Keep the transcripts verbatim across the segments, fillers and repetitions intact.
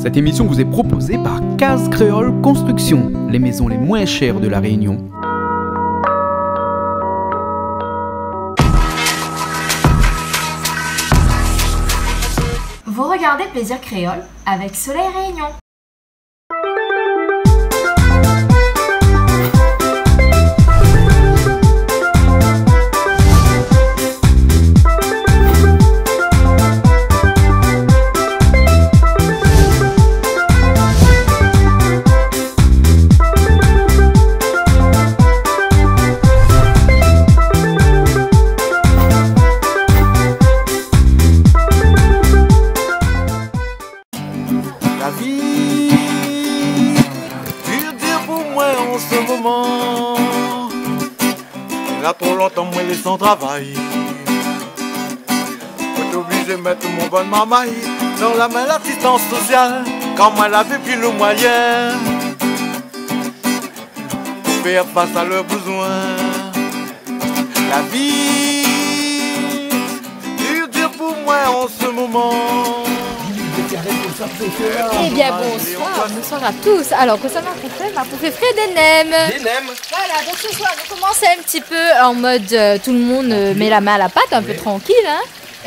Cette émission vous est proposée par Case Créole Construction, les maisons les moins chères de La Réunion. Vous regardez Plaisir Créole avec Soleil Réunion. La vi dir, dir pou moin an se moman. La tro lontan moin lé san travay. Moin té oblizé mèt mon bann marmay dan la min lasistans sosial, kan moin lavé pi lo moiyin pou fé fas a lèr bouzoin. La vi dir, dir pou moin an se moman. Eh bien, bonsoir, bonsoir à tous. Alors, kosa ma pou fé ? Ma pou fé fri dé nèm. Dé nèm. Voilà, donc ce soir, nous commençons un petit peu en mode, euh, tout le monde, euh, met la main à la pâte, un peu tranquille, hein.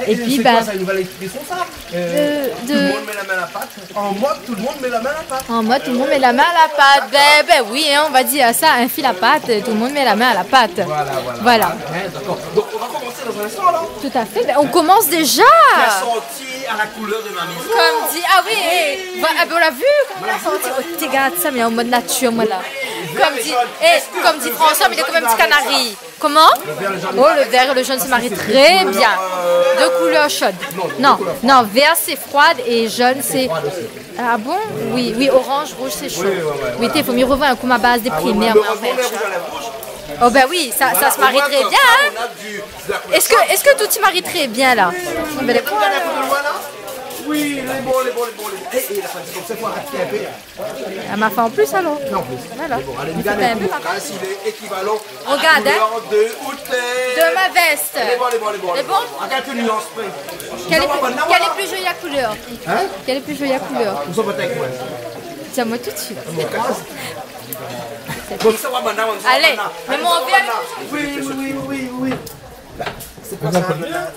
Et puis, ben, c'est quoi ça, une nouvelle expression, ça ? Euh, tout le monde met la main à la pâte. En mode, tout le monde met la main à la pâte. En mode, tout le monde met la main à la pâte. Ben, ben oui, hein, on va dire ça, un fil à pattes, tout le monde met la main à la pâte. Voilà, voilà. Voilà. Hein, d'accord. Donc, on va commencer dans un instant, alors. Tout à fait. Ben, on commence déjà. Qui a senti à la couleur de ma maison. Comme dit, ah oui, eh, va-, ah ben, on l'a vu, comment on a senti. Oh, regarde ça, mais en mode nature, moi, là. Comme dit, eh, comme dit François, mais il est quand même petit canari. Comment ? Oh, le vert et le jaune se marient très bien. Deux couleurs chaudes. Non, non, vert c'est froid et jaune c'est, ah bon ? Oui, oui, orange, rouge c'est chaud. Oui, té, fo mi revoir in kou ma baz de primaire, moin, an vèr. Oh ben oui, ça, ça se marie très bien, hein. Est-ce que, est-ce que tout se marie très bien là ? Oh ben, les... Oui, lé bon, lé bon, lé bon, lé bon. Eh, eh, la fin, c'est comme ça, faut arrêter un peu. Ah, ma fé an plis, alor. Fé an plis. Voilà. Bon, alé, nou gingn in kou. Kaz, lé ékivalan a la koulèr de out lèv. Regard, hein. De ma veste. Lé bon, lé bon, lé bon. Lé bon ? Regard, tu nuances, près. Quelle est plus, quelle est plus jolie la couleur ? Hein ? Quelle est plus jolie la couleur ? Ou sa pa èk moin ? Dis-moi tout de suite. Mon kaz. Bon, sa va, madame, sa va, madame. Allez, mais mon verre. Oui, oui, oui, oui, oui. Sé koi sa,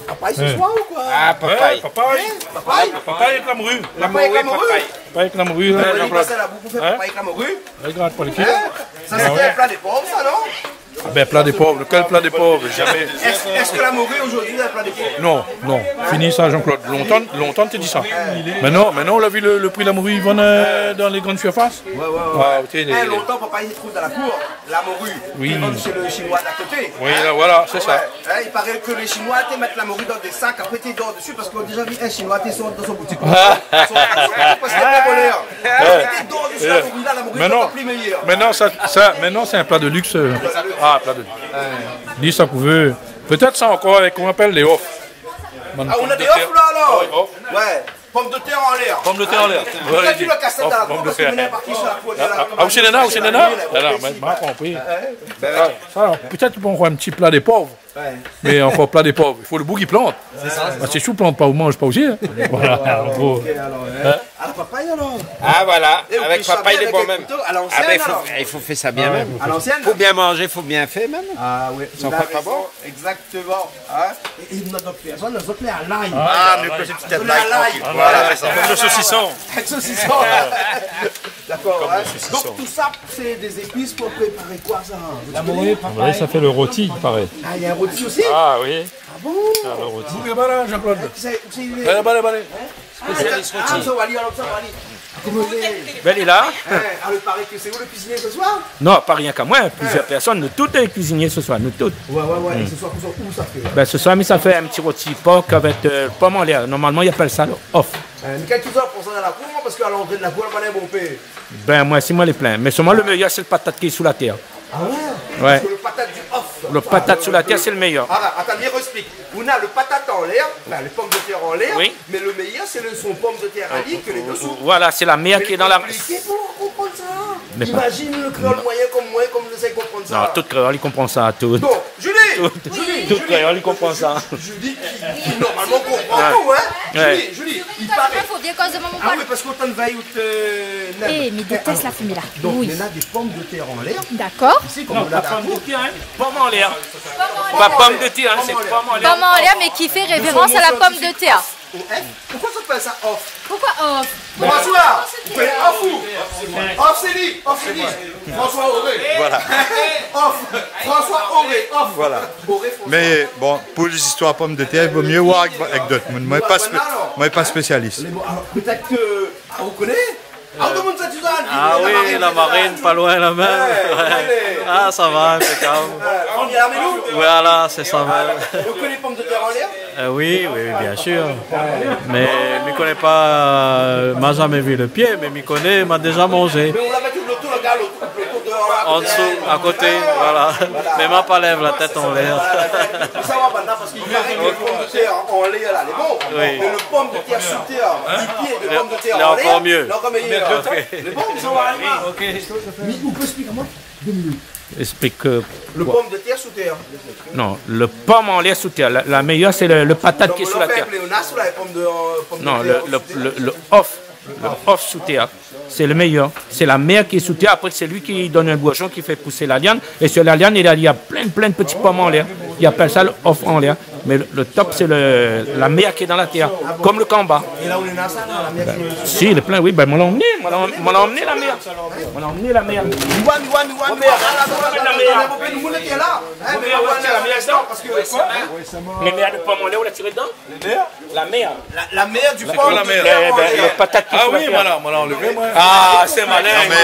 papay sé soir ou koi ? Ah, papay. Papay. Hein ? Papay ? Papay èk la mori. La mori, papay. Papay èk la mori, la, Jean-Claude. Hein ? Papay èk la mori. Regard pa lé pié. Hein ? Sa sé in pla dé pov, sa, non ? Ah ben, pla dé pov, kèl pla dé pov ? Zamé. Èske, èske la mori zordi sé in pla dé pov ? Non, non. Fini sa, Jean-Claude. Lontan, lontan té di sa. Mintnan, mintnan, ou la vi le, le pri la mori i vann, euh, dan lé grann sirfas ? Ouais, ouais, ouais. Ah, ok. Eh, lontan, papay i trouv dan la kour. La mori, oui, té vann shé le Shinoi d'a koté. Oui, la, voilà, sé sa. Ouais, hein, i paré ke lé Shinoi té mèt la mori dan dé sak, apré té dor dési, parske nou la déza vi in Shinoi té sort dan son boutik. Son, son, parske té volèr. Té dor dési la mori la, la mori lé ankor pli méyèr. Mintnan, sa, sa, mintnan, sé in pla de liks, euh. Pla de liks. Ah, pla de liks. Di sa ou vé. Pétèt sa ankor avèk, koman i apèl, lé of. Ah, nou na dé of la, alor ? Ouais, of. Ouais. Pomdetèr anlèr. Pomdetèr anlèr. Ou la vi le kasèt dan la kour, parske pomdetèr, mintnan, parti sur la kour, ah, ah, ou sé néna, ou sé néna ? Mé ma konpri. Ah, sa, pétèt, bon, in ti pla dé pov. Ouais. Mé ankor pla dé pov. I fo le boug i plant. Sé sa. Parske si ou plant pa, ou manz pa osi, hein. Voilà, an gro. Ok, alor, hein. Hein ? Ah, papay, alor. Ah, voilà. Avèk papay, lé bon mèm. Ah ben, i fo, i fo fé sa bien mèm. A l'ancienne. Pou bien manzé, fo bien fé mèm. Ah ouais. Ou la rézon. Exactement. Hein ? É, é nou na dot pèrsone, nou na dot lé a lay. Ah, nou pé ti tèt lay, trankil. Voilà, sé sa. Konm le sosison. Avèk sosison. D'accord, hein. Konm le sosison. Donc, tout ça, c'est des épices pour préparer quoi, ça ? La mori, papay. Oui, ça fait le rôti, il paraît. Ah, il y a un rôti aussi ? Ah oui. Ah bon ? Ah, le rôti. Ou lé malin, Jean-Claude. Eh, c'est, c'est, il est... Allez, allez, allez. Hein ? Spécialiste rôti. Ah, sa va alé, alor, sa va alé. Ben, li lé la. Hein, alor, i paré ke sé ou le kuizinié se soir ? Non, pa rienk amoin, plizièr pèrsone, nou tout lé kuizinié se soir, nou tout. Ouais, ouais, ouais. É se soir, kosa ou sa fé ? Ben, se soir, mi sa fé in ti roti por avèk, euh, pom anlèr. Normalman, i apèl sa le of. Euh, mé kèl ki zot i pran sa dan la kour, parske a lantré de la kour, la pa bonpé. Ben, moin, si moin lé plin. Mé solman le méyèr, sé le patat ki lé sou la tèr. Ah ouais ? Ouais. Parske le patat du of. Le patat sou la tèr, sé le méyèr. Ah, atann, mi rééksplik. Ou na le patat anlèr, anfin, le pomdetèr anlèr, oui, mé le méyèr, sé le, son pomdetèr ali ke lé desou. Voilà, sé la mèr ki lé dan la... Mé konpliké pou konprann sa. Mé pa... Imazine le kréol moiyin konm moin, konm nou sa i konprann sa. Non, tout kréol i konprann sa, tout. Donk, Julie, tout, Julie, tout kréol i konprann sa. Julie ki, ki normalman konpran. Partou, hein ? Ouais. Julie, Julie, i paré. Fo bien koz de momon. Ah oui, parske ou antann vèy out, euh, nèb. Eh, mé détès la fimé la. Donk, néna dé pomdetèr anlèr. Dakor. Isi, konm... Non, pa pomdetèr, hein. Pom anlèr. Pa pomdetèr, hein, sé pom anlèr. Pom anlèr, mé ki fé référans à la pomme de terre. O F. Poukoi sa i apèl sa off ? Poukoi off ? François, ou koné off ou ? Off, sé li, off, sé li. François Auré. Voilà. Off. François Auré, off. Voilà. Auré François. Mé bon, pou lé zistwar pomdetèr, i vo myé oir èk, èk dot moun. Moin lé pa spé-, moin lé pa spésialis. Mé bon, alor, pétèt ke, ah, ou koné ? Ah, tout le monde sait tout ça, la marine, pa loin la min. Ouais, ouais. Ah, sa va, inpékab. Euh, on dirait Milou. Voilà, sé sa mèm. Ou koné pomdetèr anlèr ? Euh, oui, oui, bien sûr. Mé mi koné pa, euh, ma zamé vi le pié, mé mi koné, ma déza manzé. Mé ou la mèt tout loto, le gars, loto, loto déor la, an dsou, a koté, voilà. Voilà. Mé ma pa lèv la tèt anlèr. Voilà, sa va, banna, parske i paré ke le pomdetèr anlèr la, lé bon. Oui. Mé le pomdetèr sou tèr, di pié de pomdetèr anlèr, lé ankor myé. Lé ankor méyèr. Ok. Lé bon, sa va, sa va. Ok. Mé ou pé ésplik amoin ? Dé minit. Ésplik, euh, le pomdetèr sou tèr. Non, le pom anlèr sou tèr. La, la méyèr, sé le, le patat ki lé sou la tèr. Non, mé lé pléonasé, la, pomdetèr sou tèr. Non, le, le, le, le off. Le off sou tèr. Sé le méyèr. Sé la mèr ki lé sou tèr. Apré, sé li ki donn in bourjon, ki fé pousé la lyann. É sur la lyann, néna, néna plin, plin de ti pom anlèr. I apèl sa le off anlèr. Mé le, le top, sé le, la mèr ki lé dan la tèr, konm le kanba. É la ou néna sa, la mèr ki... Si, lé plin, oui, bin, moin la amenn, moin la, moin la amenn la mèr. Moin la amenn la mèr. Miwa, miwa, miwa, miwa. La mèr. Hein, mé la mèr, la mèr, parske, hein ? Mé mèr de pom anlèr, ou la tiré dedan ? La mèr. La, la mèr du pom de tèr anlèr. Bin, le patat ki... Ah oui, voilà, moin la anlèv, moin. Ah, sé malin. Non, mé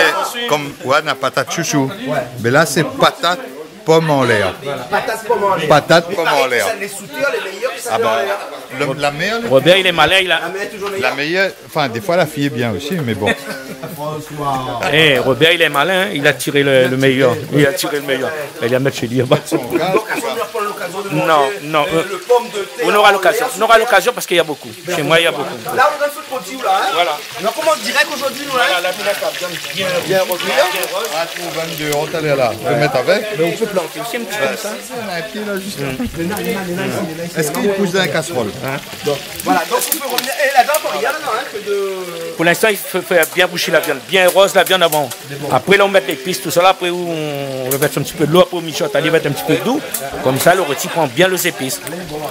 konm, ouais, na patat shoushou. Ouais. Mé la, sé patat pom anlèr. Patat pom anlèr. Patat pom anlèr. I paré ke sa, lé sou tèr, lé méyèr ke sa lé anlèr. Ah bin, le, la mèr, Robert, il est malin, il a... La mèr lé toujour méyèr. La méyèr, anfin, défoi, la fiy lé bien osi, mé bon. François. Eh, Robert, il est malin, hein, il a tiré le, le méyèr. Il a tiré le méyèr. Il a mis chez lui, là-bas. Son gars, lokazion, nou va pran lokazion de manzé, euh, le pomdetèr anlèr. Non, non, euh, on aura l'occasion. On aura l'occasion parce qu'il y a beaucoup. Chez moi, il y a beaucoup. La, nou lé dan le foot produit, la, hein ? Voilà. Nou komans dirèk zordi, nou, hein ? Voilà, la, la, la, bien, bien revenu, hein ? Ah, pou vingt-deux, on t'a l'air là. Ou pé mèt avèk. Mé ou pé planté osi in ti pé konmsa. Si, si, on a un pied là, juste là. Mé non, mé non, mé non, mé non, mé non. Èske i pous dan la kasrol ? Voilà, donk ou pé revnir. É la dan, ankor, i na la dan, hein, ke de... Pou linstan, i fo, fo bien boush la vyann, bien roz la vyann avan. Apré, la, ou mèt lépis, tousala. Apré, ou, ou revèrs in ti pé dolo, apré, ou mishot, ou mèt in ti pé dolo. Konmsa, le roti i pran bien lé zépis.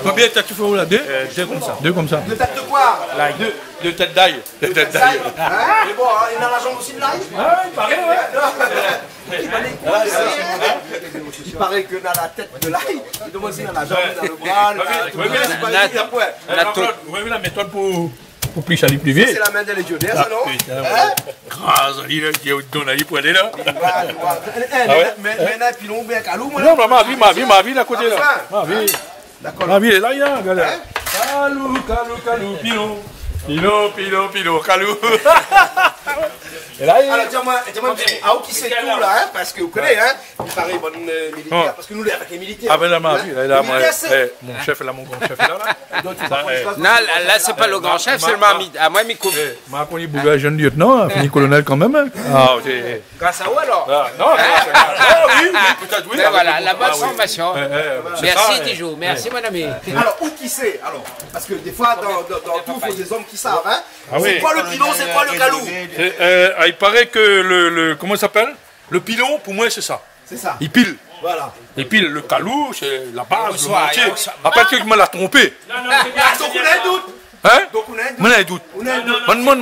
Konbien tèt ou fé la ? Dé ? Euh, dé konmsa. Dé konmsa. Dé tèt de koi ? Lay. Dé, dé tèt d'ay. Dé tèt d'ay. Hein ? Mé bon, hein, i na la zanm osi de lay ? Ah, i paré, ouais. I paré ke na la tèt de lay, i domann si na la zanm, na le bra, na tout. Oui, oui. Sé pa évident, ouais. Na tout. Oui, oui, la métod pou pou pliss ali pli vit. Sa sé la min de léjionèr, sa, non ? Ah, putain, ouais. Hein ? Kraz ali la, i donn ali pou alé la. Voilà, voilà. Ah ouais ? Mé, mé, mé na pilon oubien kalou, moin, la. Non, non, ma vi, ma vi, ma vi, la, koté la. Ah, ma vi. Dakor. Ma vi, la, i na, gard la. Hein ? Kalou, kalou, kalou, pilon. Pilon, pilon, pilon, kalou. É la, i... Alor, di amoin, di amoin, ah, ou ki sé tout la, hein, parske ou koné, hein, i paré bann, euh, militèr, parske nou lé avèk lé militèr. Ah, bin la, ma vi, la, la, moin, militèr, sé, eh, mon shèf la, mon gran shèf la, la. Donk, ou sa pran... Non, la, la, sé pa le gran shèf, sé le marmit. Ah, moin, mi koup. Eh, ma koni boug la, jenn lieutenant, la, fini kolonèl kan mèm, hein. Ah, ok. Gras a ou, alor. Ah, non, non, sé... Ah, oui, oui, pétèt, oui. Mé voilà, la bone formasion. Eh, eh, sé sa, eh. Mèrsi, Dijon. Mèrsi, mon ami. Alor, ou ki sé, alor ? Parske défoi, dan, dan, dan tout, fo dé zonm ki sav, hein. Ah oui. Sé koi le pilon, sé koi le kalou ? Sé, euh, ah, i paré ke le, le, koman i apèl ? Le pilon, pou moin, sé sa. Sé sa. I pil. Voilà. I pil, le kalou, sé la baz, le mantié. Apré, kèk moun la tronpé. Non, non, sé bien, donk, ou na in dout. Hein ? Donk, ou na in dout. Moin na in dout. Non, non, non, moin,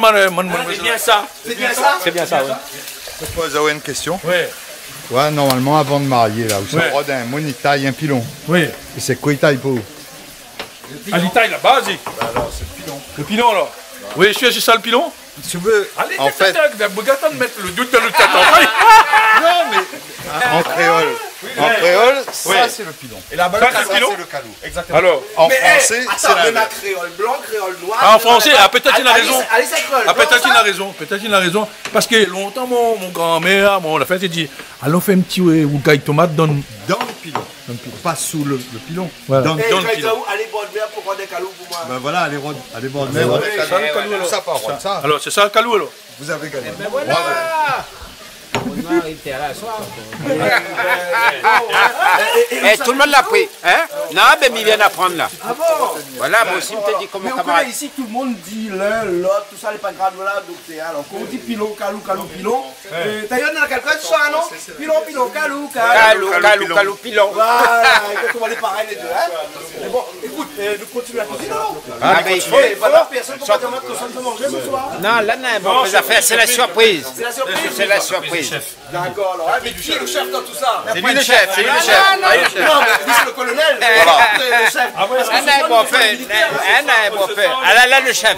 moin, sé bien sa. Sé bien sa ? Sé bien sa, oui. Moin, mi néna in késtion. Ouais. Ouais, normalman, avan de marié, la, ou sa rod in moun, i tay in pilon. Oui. É sé koi i tay pou ou ? Ah, i tay la baz, li. Alor, sé le pilon. Le pilon, alor. Oui, sé, sé sa le pilon ? Si ou vé, an fèt, mèt le dout dan le tèt, an fèt. Non, mé, an kréol, an kréol, sa, sé le pilon. É laba, le kalou. Sa, sé le pilon ? Sa, sé le kalou. Exactement. Alor, an fransé, sé l'invèrs. Mé, eh, atann, néna kréol blan, kréol noir, kréol... Ah, an fransé, ah, pétèt li na rézon. Alé, alé, sé kréol blan, sa. Ah, pétèt li na rézon, pétèt li na rézon. Parske lontan, mon, mon granmèr, mon, la fé, li di, alon fé in ti, euh, rougay tomat dan, dan le pilon. Dan le pilon. Pa sou le, le pilon. Voilà. Dan, dan le pilon. Eh, alé bord mèr pou rod in kalou pou moin. Bin voilà, alé rod, alé bord mèr, rod in kalou. Sa, le kalou, alor. Sa, pa rod sa. Alor, sé sa le kalou, alor. Vous avez gagné. Eh ben voilà. Bravo. Bon, nou la arivé la soir. É, é, é, é, é, tout le monde la pris, hein ? Non, ben, mi vien aprann la. Ah bon ? Voilà, bon, si mi té di koman... Mé ou koné, isi, tout le monde di l'un, l'autre, tout sa, lé pa grav, voilà, donk sé, alor, kan ou di pilon, kalou, kalou, pilon, euh, d'ailleurs, dan la kalkilèt, sa, non ? Pilon, pilon, kalou, kalou. Kalou, kalou, kalou, pilon. Voilà, exactement, lé parèy, lé dé, hein ? Mé bon, ékout, euh, nou kontinié la kuizine, alor ? Ah, ben, i fo, i fo. Voilà, pèrsone i pé pa dir amoin kosa nou sa manzé se soir. Non, la, non, bon, non, sé la surprise. Sé la surprise. Sé la surprise. Dakor, alor, hein, mé ki lé le chef dan tout sa ? Sé li le chef, sé li le chef. Ah, non, non, non, mé li, sé le kolonèl. Voilà. Le chef. Ah ouais, sé le chef. Ah, non, bon, fé, ah, non, bon, fé. Ah, la, la, le chef.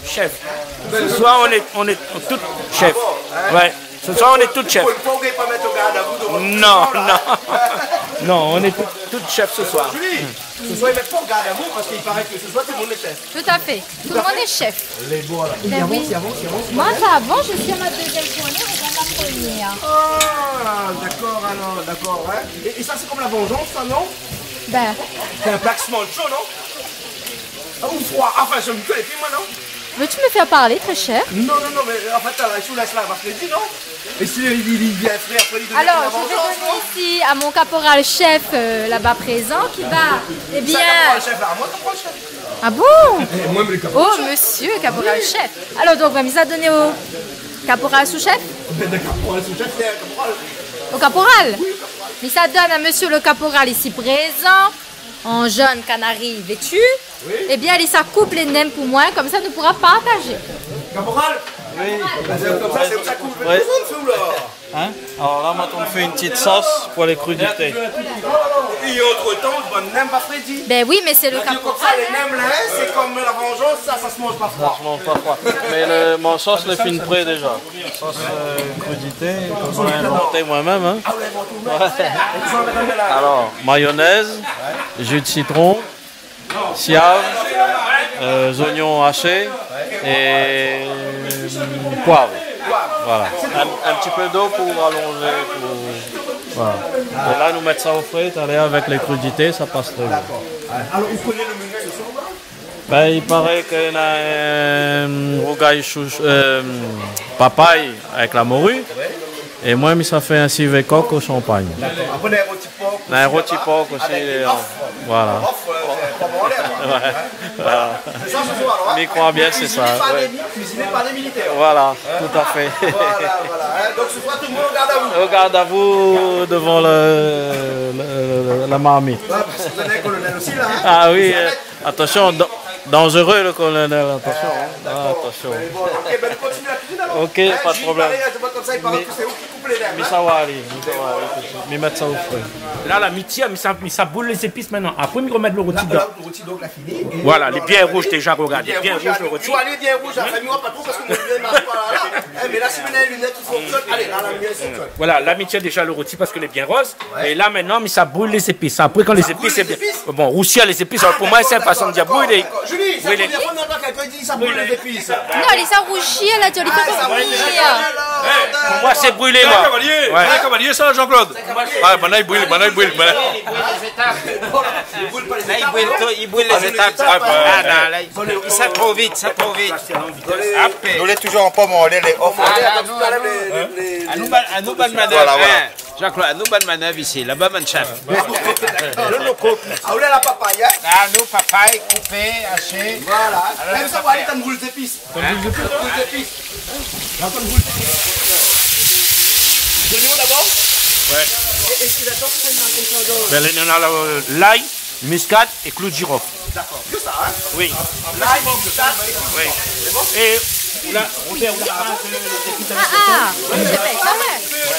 Chef. Ce soir, on est, on est tout chef. Ah bon, hein ? Ouais. Ce soir, on est tout chef. Pou, pou pa mèt o gard a vou dovan. Non, non. Non, on est tout, tout chef ce soir. Julie, ce soir, i mèt pa o gard a vou parske i paré ke ce soir, tout le monde est chef. Tout à fait. Tout le monde est chef. Tout à fait. Lé bon, alor. Ben oui. I avans, i avans, i avans. Moi, ça avance, je suis à ma deuxième tournée, on vient de la première. Ah, dakor, alor, dakor, hein. É, é sa, sé konm la vanzans, sa, non ? Ben. Sé in pla ki smanz sho, non ? Ah, ou froi. Anfin, mi koné pi, moin, non ? Veux-tu me faire parler, très cher ? Non, non, non, mé, euh, an fèt, la, si ou lès la, va frédi, non ? É si li, li, li vien fré, apré, li done la vanzans, non ? Alors, je vais donner ici à mon caporal chef, euh, là-bas présent, qui va, eh bien... Sa, kaporal chef la, moin, kaporal chef. Ah bon ? Eh, moin, mé le kaporal chef. Oh, monsieur caporal chef. Oui. Alors, donk, ben, mi sa done o kaporal sous-chef ? Ben, le kaporal sous-chef, sé in kaporal. Au caporal ? Oui, au caporal. Mi sa done à monsieur le caporal ici présent, en jaune canari vêtu, oui, eh bien, li sa koup lé nem pou moin, konmsa nou poura partazé. Kaporal ? Oui. Ah, sé konmsa, sé konmsa koup lé nem, sé ou la ? Hein ? Alors là, on va faire une petite sauce pour les crudités. Et entre-temps, bann nem pa frédi. Ben oui, mais c'est le... Konmsa, caporal, lé nem la, hein, sé konm la vanzans, sa, sa se manz pa froi. Ça se mange pas froid. Mais le, mon sauce, lé fine prêt déjà. Sauce, euh, crudité, que j'ai inventé moi-même, hein. Ah ouais, bon, tout le monde. Ouais. Alors, mayonnaise, jus de citron, siav, euh, oignons hachés et, euh, poivre. Voilà. Un, un petit peu d'eau pour allonger, pour, voilà. Et là, nou mèt sa o fré, talèr, avec les crudités, ça passe très bien. D'accord. Alors, vous prenez le menu ce soir, là ? Ben, i paré ke néna, euh, rougay shou-, euh, papay avec la morue. Et moi, mi sa fé in sivé kok au champagne. D'accord. Après, on a un rôti porc aussi là-bas. Néna in rôti porc aussi, avec des, euh, nof. Voilà. Nof, euh, c'est pas bon, là, quoi. Ouais. Hein ? Voilà. C'est ça ce soir, alors, hein ? Mi kroi bien sé sa, ouais. Cuisiné par des mi-, cuisiné par des militaires. Voilà, tout à fait. Voilà, voilà, hein. Donc ce soir, tout le monde au garde à vous. Au garde à vous devant le, le, le, la marmite. Ouais, parce que vous avez un colonel aussi, là, hein ? Ah oui, euh, attention, dan-, dangereux le colonel, attention, hein. Ah, d'accord. Ah, attention. Mais bon, ok, ben, continue la cuisine alors. Ok, pas de problème. Hein, Julie, pareil, je vois comme ça, il paraît que c'est vous qui coupez les nems, hein. Mi sa va alé, mi sa va alé tout de suite. Mi mèt sa o fré. La, la, mi tir, mi sa, mi sa boul les épices maintenant. Après, mi remèt le rôti dedans. Là, là, le rôti, donc, la Voilà, lé bien rouz déza, regard, lé bien rouz le rôti. Ou lé bien rouz, la fami, ou voi pa tro parske mon lumière i marsh pa la. Eh, mé la, si ou mèt la lumière ki fonksionn, alé, la, la lumière i fonksionn. Voilà, la mi tir déza le rôti parske lé bien rouz. Ouais. É la, mintnan, mi sa boul les épices. Apré, kan les épices lé bien, bon, rouzir les épices, alor, pou moin, sé in fason de dir brulé. D'accord. Julie, sé la première fois que quelqu'un dit ça brûle les épices. Non, li sa rouzir la, li fé sa rouzir. Eh, pou moin, sé brulé, moin. Kavalié, kavalié sa, Jean-Claude. Ouais, banna i brul, banna i brul, banna. Li brul les étapes. La, li brul tout, li brul les étapes. Ah, bah, ah, non, la, li, li sort tro vit, sort tro vit. Hop. Nou lé toujour an pom, nou lé, lé off. Ah, non, non, non. Anou, anou, bann manèv, voilà, voilà. Hein. Jean-Claude, anou, bann manèv isi. Laba, bann chef. Nou, nou koup. Ah, ou la, la papay, hein ? Ah, nou, papay, koupé, ashé. Voilà. Mèm sa, ou va alé dan le boul zépis. Hein ? Boul zépis. Boul zépis. Dans une boule. Oignons d'abord ? Ouais. Et, et, et là-dedans, vous faites une, une sauce de... Ben, là, on a le, l'ail, muscade et clou de girofle. D'accord. Que ça, hein ? Oui. L'ail, muscade et clou de girofle. Oui. C'est bon ? Et là, on fait, on a un peu les épices avec le sel. Ah, ah. Ouais,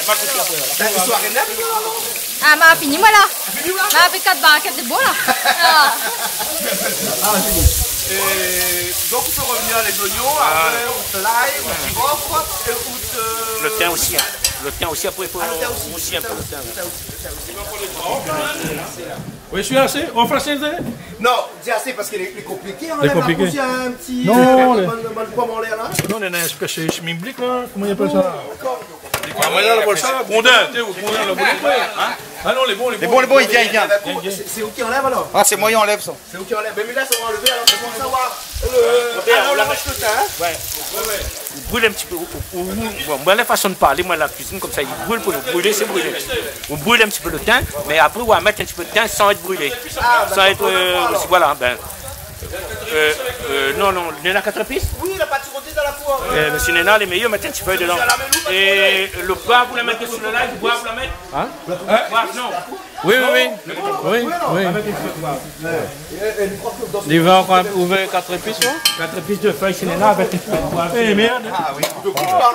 ma gout apré, ouais. Ben, histoire et neuf. Ah, ma fini, voilà. Fini, voilà. Ma fé kat barkèt, lé bon, la. Ah. Ah, c'est bon. Et donc, on peut revenir les oignons, après, on l'ail, on girofle, et on, euh... Le thym aussi, hein. Le thym aussi, après, il faut aussi un peu le thym. Ah, le thym aussi, le thym aussi, le thym aussi. Oui, je suis assez. On fait assez, vous savez ? Non, c'est assez parce que les, les compliqués, hein, on a poussé un petit, euh, bonne, bonne pomme en l'air, là. Non, non, non, c'est parce que c'est, c'est mi blik, là. Comment il appelle ça ? D'accord. Ah, mé la, la bol sa, grondin, té, ou grondin, la bol sa. Hein ? Ah non, lé bon, lé bon, lé bon, lé bon, i vien, i vien. Bin, bon, sé, sé ou ki anlèv alor ? Ah, sé moin i anlèv sa. Sé ou ki anlèv. Mé la, sa va anlèv, alor, sé pou savoir. Euh, Robert, alor, on la mèt lo tin, hein ? Ouais. Ouais, ouais. Ou bril in ti pé, ou, ou, ou, bon, moin, la fason de parlé, moin, la kuizine, konmsa, i bril, pou nou brilé, sé brilé. Ou bril in ti pé lo tin, mé apré, ou va mèt in ti pé de tin san èt brilé. Ah, dakor. San èt, euh, voilà, bin, euh, euh, non, non, néna kat zépis ? Oui, la pâte rôtie dans la poêle. Euh, mé si néna, lé méyèr, mèt in ti pé dedan. É lo poiv, ou la mèt dsi lo lay, lo poiv, ou la mèt ? Hein ? Poiv, non. Oui, oui, oui. Oui, oui. Avèk in ti pé de poiv. Li va ankor ouvèr kat zépis, non ? Kat zépis de fèy, si néna, avèk in ti pé de poiv. Eh, mèrd. Ah oui. Kouto koup pa.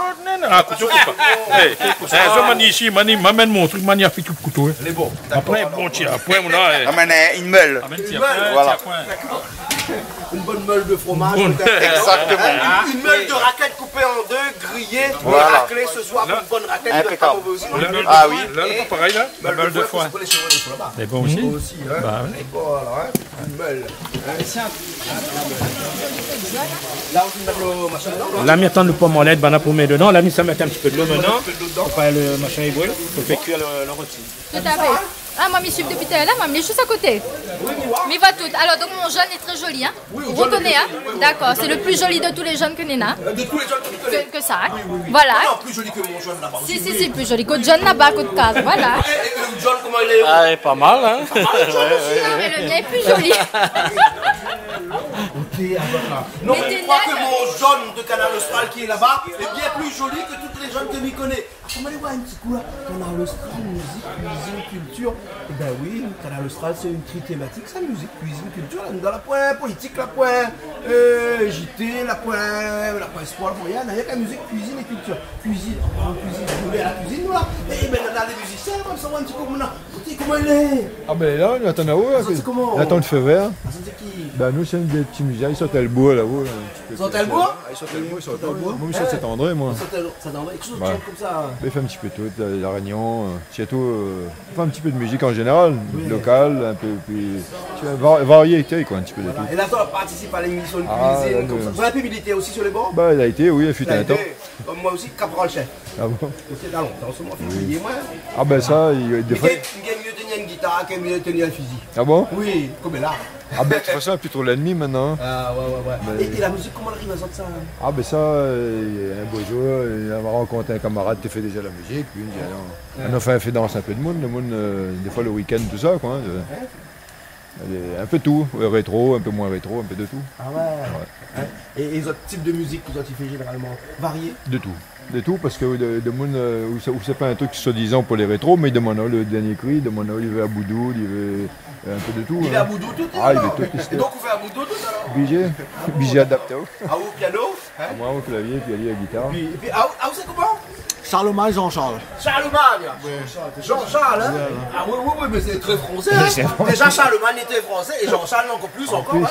Ah, kouto koup pa. Eh, eh, sa, man isi, man, man amèn mon truk, man i fé koup kouto, hein. Lé bon. Dakor, alor. Apré, bon, tiens, apré, mon, eh. Amèn, euh, in mèl. Amèn, tiens, voilà. Une bonne meule de fromage, peut-être. Exactement. Une, une meule de raclette coupée en deux, grillée, et raclée ce soir pour une bonne raclette de femme au besoin. Impeccable. Ah oui. La, la, parèy, la. Meule de foin. Lé bon osi. Osi, hein. Bah ouais. Voilà, hein. Une meule. Hein. La, ou fine mèt lo machin dedan, la. La, mi atann lo pom an lèt, banna pou mèt dedan. La, mi sa mèt in ti pé dolo mintnan. Pou fé lo machin i bril. Pou fé kuir lo, lo roti. Tout à fait. Ah, moin, mi suiv dopi talèr la, moin, mi lé zis a koté. Mi voi tout. Alors, donc, mon jaune est très joli, hein ? Ou rekoné, hein ? D'accord, c'est le plus joli de tous les jaunes ke néna. Euh, de tous les jaunes ke mi koné. Que, que ça, hein ? Oui, oui, oui. Voilà. Non, non, plus joli que mon jaune là-bas aussi, si, si, plus joli ke lo jaune laba, koté kaz, voilà. Et, et, et le jaune, comment il est ? Ah, il est pas mal, hein ? Pas mal, le jaune aussi, hein ? Non, mais le mien est plus joli. Ok, alors là. Non, mais je crois que mon jaune de Kanal Austral qui est là-bas est bien plus joli que toutes les jaunes ke mi koné. Ah, koman i lé, in ti kou la. Kanal Austral, mizik, kuizine, kiltir. Eh ben oui, Kanal Austral, sé in tri tématik, sa, mizik, kuizine, kiltir. La, nou la poin politik, la poin, euh, J T, la poin, la poin spor, la poin rien, na rienk mizik, kuizine é kiltir. Kuizine, an parlan kuizine, nou lé a la kuizine, nou, la. Eh ben, na, na dé mizisien, konmsa, in ti kou, koman i lé ? Ah ben, la, nou atann laba, la. Sa, sé koman ? Nou atann fé vèr. Ah, sa, sé ki ? Ben, nou, sé dé ti mizisien, i sort Èlbourg, laba, la. Sort Èlbourg ? Ah, i sort Èlbourg, i sort Èlbourg. Moin, mi sort Saint-André, moin. Sort Èlbourg, Saint-André. Qu'est-ce que tu chantes comme ça ? Ben, i fé in ti pé tout, euh, La Rénion, euh, sirtou, euh, i fé in ti pé de mizik an zénéral, lokal, in pé, pi, tu vois, va-, variété, koi, in ti pé de tout. Voilà. Et là, tu participes à l'émission de cuisine, comme ça. Ah, ouais. Vous avez pu militer aussi sur les bords ? Ben, il a été, oui, il fut un temps. Il a été. Comme moi aussi, Cap Rochelle. Ah bon ? C'était dans longtemps, seulement février, moi. Ah ben sa, i, défoi. Li gingn, li gingn mié tenir in gitar ke mié tenir in fizi. Ah bon ? Oui, konm la. Ah ben, de tout fason, pi tro lènmi mintnan, hein. Ah ouais, ouais, ouais. Ben, é, é la mizik, koman i ariv azot sa, hein ? Ah ben sa, euh, in bo zour, euh, nou la rankont in kamarad té fé déza la mizik, pi nou la di, alé, nou fé, fé dans in pé de moun, le moun, euh, défoi le week-end, tout sa, koi, hein, euh. Ouais. Alé, in pé tout, euh, rétro, in pé moin rétro, in pé de tout. Ah ouais. Ouais. Hein ? É, é zot tip de mizik ke zot i fé zénéralman varié ? De tout. De tout, parske de, de moun, euh, ou sé, ou sé pa in trik soi-dizan pou lé rétro, mé i demann, hein, le dernié kri, i demann, hein, li vé aboudou, li vé, euh, in pé de tout, hein. Li vé aboudou tout, alor ? Ah, li vé tout, li vé. É donk, ou fé aboudou tout, alor ? Oblijé. Oblijé adapté, hein. Ah, ou piano, hein ? Moin, o klavié, pi ali, la gitar. É pi, é pi, ah, ou, ah, ou sé koman ? Charlemagne, Jean-Charles. Charlemagne. Ouais. Jean-Charles, hein ? Ouais, ouais. Ah oui, oui, oui, mais c'est très français, hein ? Déza, Charlemagne lété fransé, é Jean-Charles, ankor plis, ankor, hein ?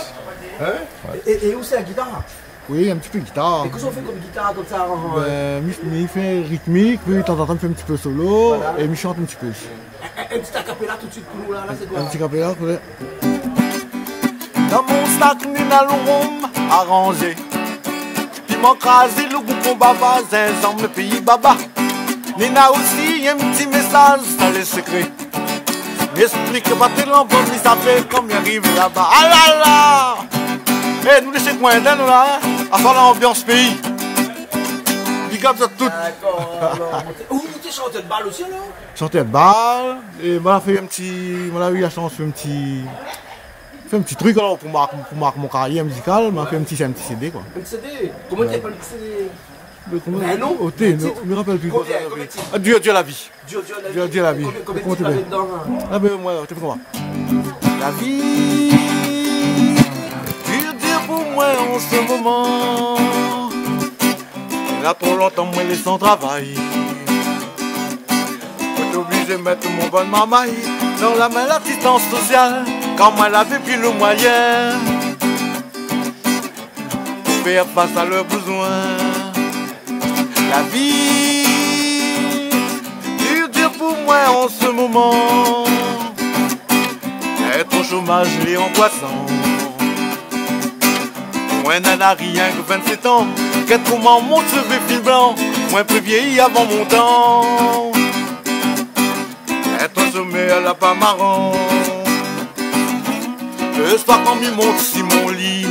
Hein ? Ouais. É, é, é ou sé la gitar ? Oui, in ti pé gitar. É kosa ou fé konm gitar, konmsa, an... Ben, mi, mi fé ritmik, pi tanzantan mi fé in ti pé solo, é mi shant in ti pé. In, in, in ti a cappella tout de suite pou nou, la, la, sé koi ? In ti a cappella, pou lé... Dan mon sak, néna lo rom aranzé. Piman krazé, lo gou konba va, zinzanm, lo péi baba. Néna osi in ti mésaz, sa lé sekré. Lespri ke pa té lanban, mi sa fé kom mi ariv laba. Ah la la ! Eh, nou lé shé kouin, nou la, hein ? Afon lanbians péi. Big up zot tout. Dakor, alor. Ou, ou té shantèr de bal osi, alor ? Shantèr de bal, é moin la fé in ti, moin la u la shans fé in ti, fé in ti trik, alor, pou mark, pou mark mon karièr mizikal, moin la fé in ti, in ti CD, koi. In ti CD ? Koman i apèl lo ti CD ? Mé koman ? Ben non, o té, non, tit. Mi rapèl pi. Konbien, konbien de tit ? Ah, Dur, dur la vi. Dur, dur la vi. Dur, dur la vi. Konbien, konbien de tit ? Koman i apèl ? Ah ben, moin, té fé koman ? La vi dur, dur pou moin an se moman. Néna tro lontan moin lé san travay. Moin té oblizé mèt mon bann marmay dan la min lasistans sosial, kan moin lavé pi lo moiyin pou fé fas a lèr bézoin. La vi dur, dur pou moin an se moman. Èt o shomaz lé angwasan. Moin néna rienk vinn-sèt an. Gèt koman mon sévé fine blan. Moin pé vièyi avan mon tan. Èt o Somèy la pa maran. Le soir kan mi mont si mon li,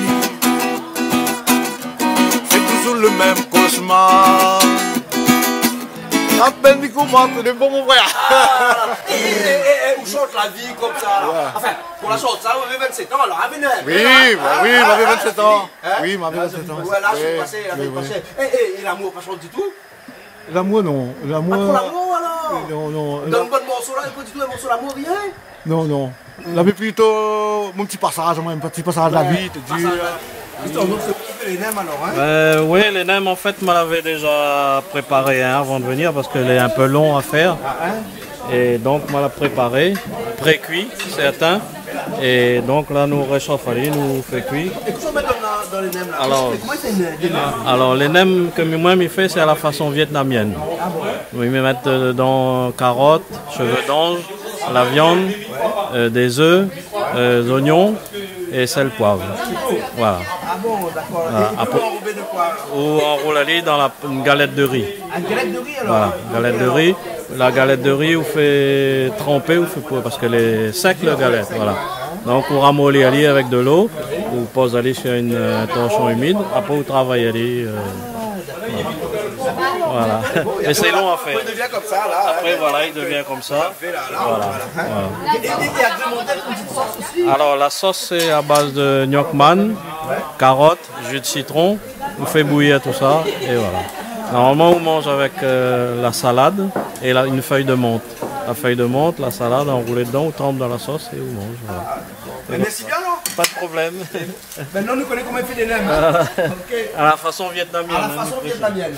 sé touzour le mèm koshmar. Rapèl mi koman, sé bon, mon frèr. Ah, é, é, é, é, ou shant la vi konmsa la. Ouais. Anfin, pou la shant sa, ou lavé vingt-sept an la, hein, Vénèm. Oui, bah oui, moin lavé vingt-sept an. Hein ? Oui, moin lavé vingt-sept an. Ouais, la, sé pasé, la, sé pasé. Oui, oui. É, é, é lamour, pa shant ditou ? Lamour, non. Lamour, pa tro lamour, alor ? Non, non. Dan bann morso la, ou la pa ditou in morso lamour, rien ? Non, non. Lavé plito mon ti pasaz, moin, in ti pasaz la vi, té dir. Pasaz la vi. Atann, donk sé pou fé lé nèm alor, hein ? Euh, oui, lé nèm, an fèt, moin lavé déza préparé, hein, avan de venir, parske lé in pé lon a fèr. Ah, hein ? É donk, moin la préparé, pré-kui, sèrtin. É donk la, nou réshof ali, nou fé kui. É kosa ou mèt dan, dan lé nèm la ? Alor, koman i fé lé, lé nèm ? Alor, lé nèm ke mi, moin, mi fé, sé a la fason vietnamièn. Ah bon ? Oui, mi mèt, euh, dedan karot, shevé d'anz, la viann, euh, dé zèf, euh, zoignon é sèl, poiv. Voilà. Ah bon, dakor. Voilà. É, é apré, ou anroul de koi ? Ou anroul ali dan la, in galèt de ri. In galèt de ri, alor ? Voilà, in galèt de ri. La galèt de ri, ou fé tranpé, ou fé pou, parske lé sèk, la galèt, voilà. Donk, ou ramoli ali avèk de lo, ou poz ali sir in, euh, torshon imid, apré ou travay ali, euh, voilà. Mé sé lon a fèr. Apré, i devien konmsa la, hein. Apré, voilà, i devien konmsa. Voilà, voilà. É, é, é agrémanté avèk in ti sos osi ? Alor, la sos, sé a baz de gnoc mann, karot, ji de sitron, ou fé bouyir tousa, é voilà. Normalman, ou manz avèk, euh, la salad é la, in fèy de mant. La fèy de mant, la salad, anroulé dedan, ou tranp dan la sos é ou manz, voilà. Mé mèrsi bien, non ? Pa de problèm. Mintnan, nou koné koman i fé lé nèm, hein ? Voilà. Ok. A la fason vietnamièn, hein. A la fason vietnamièn.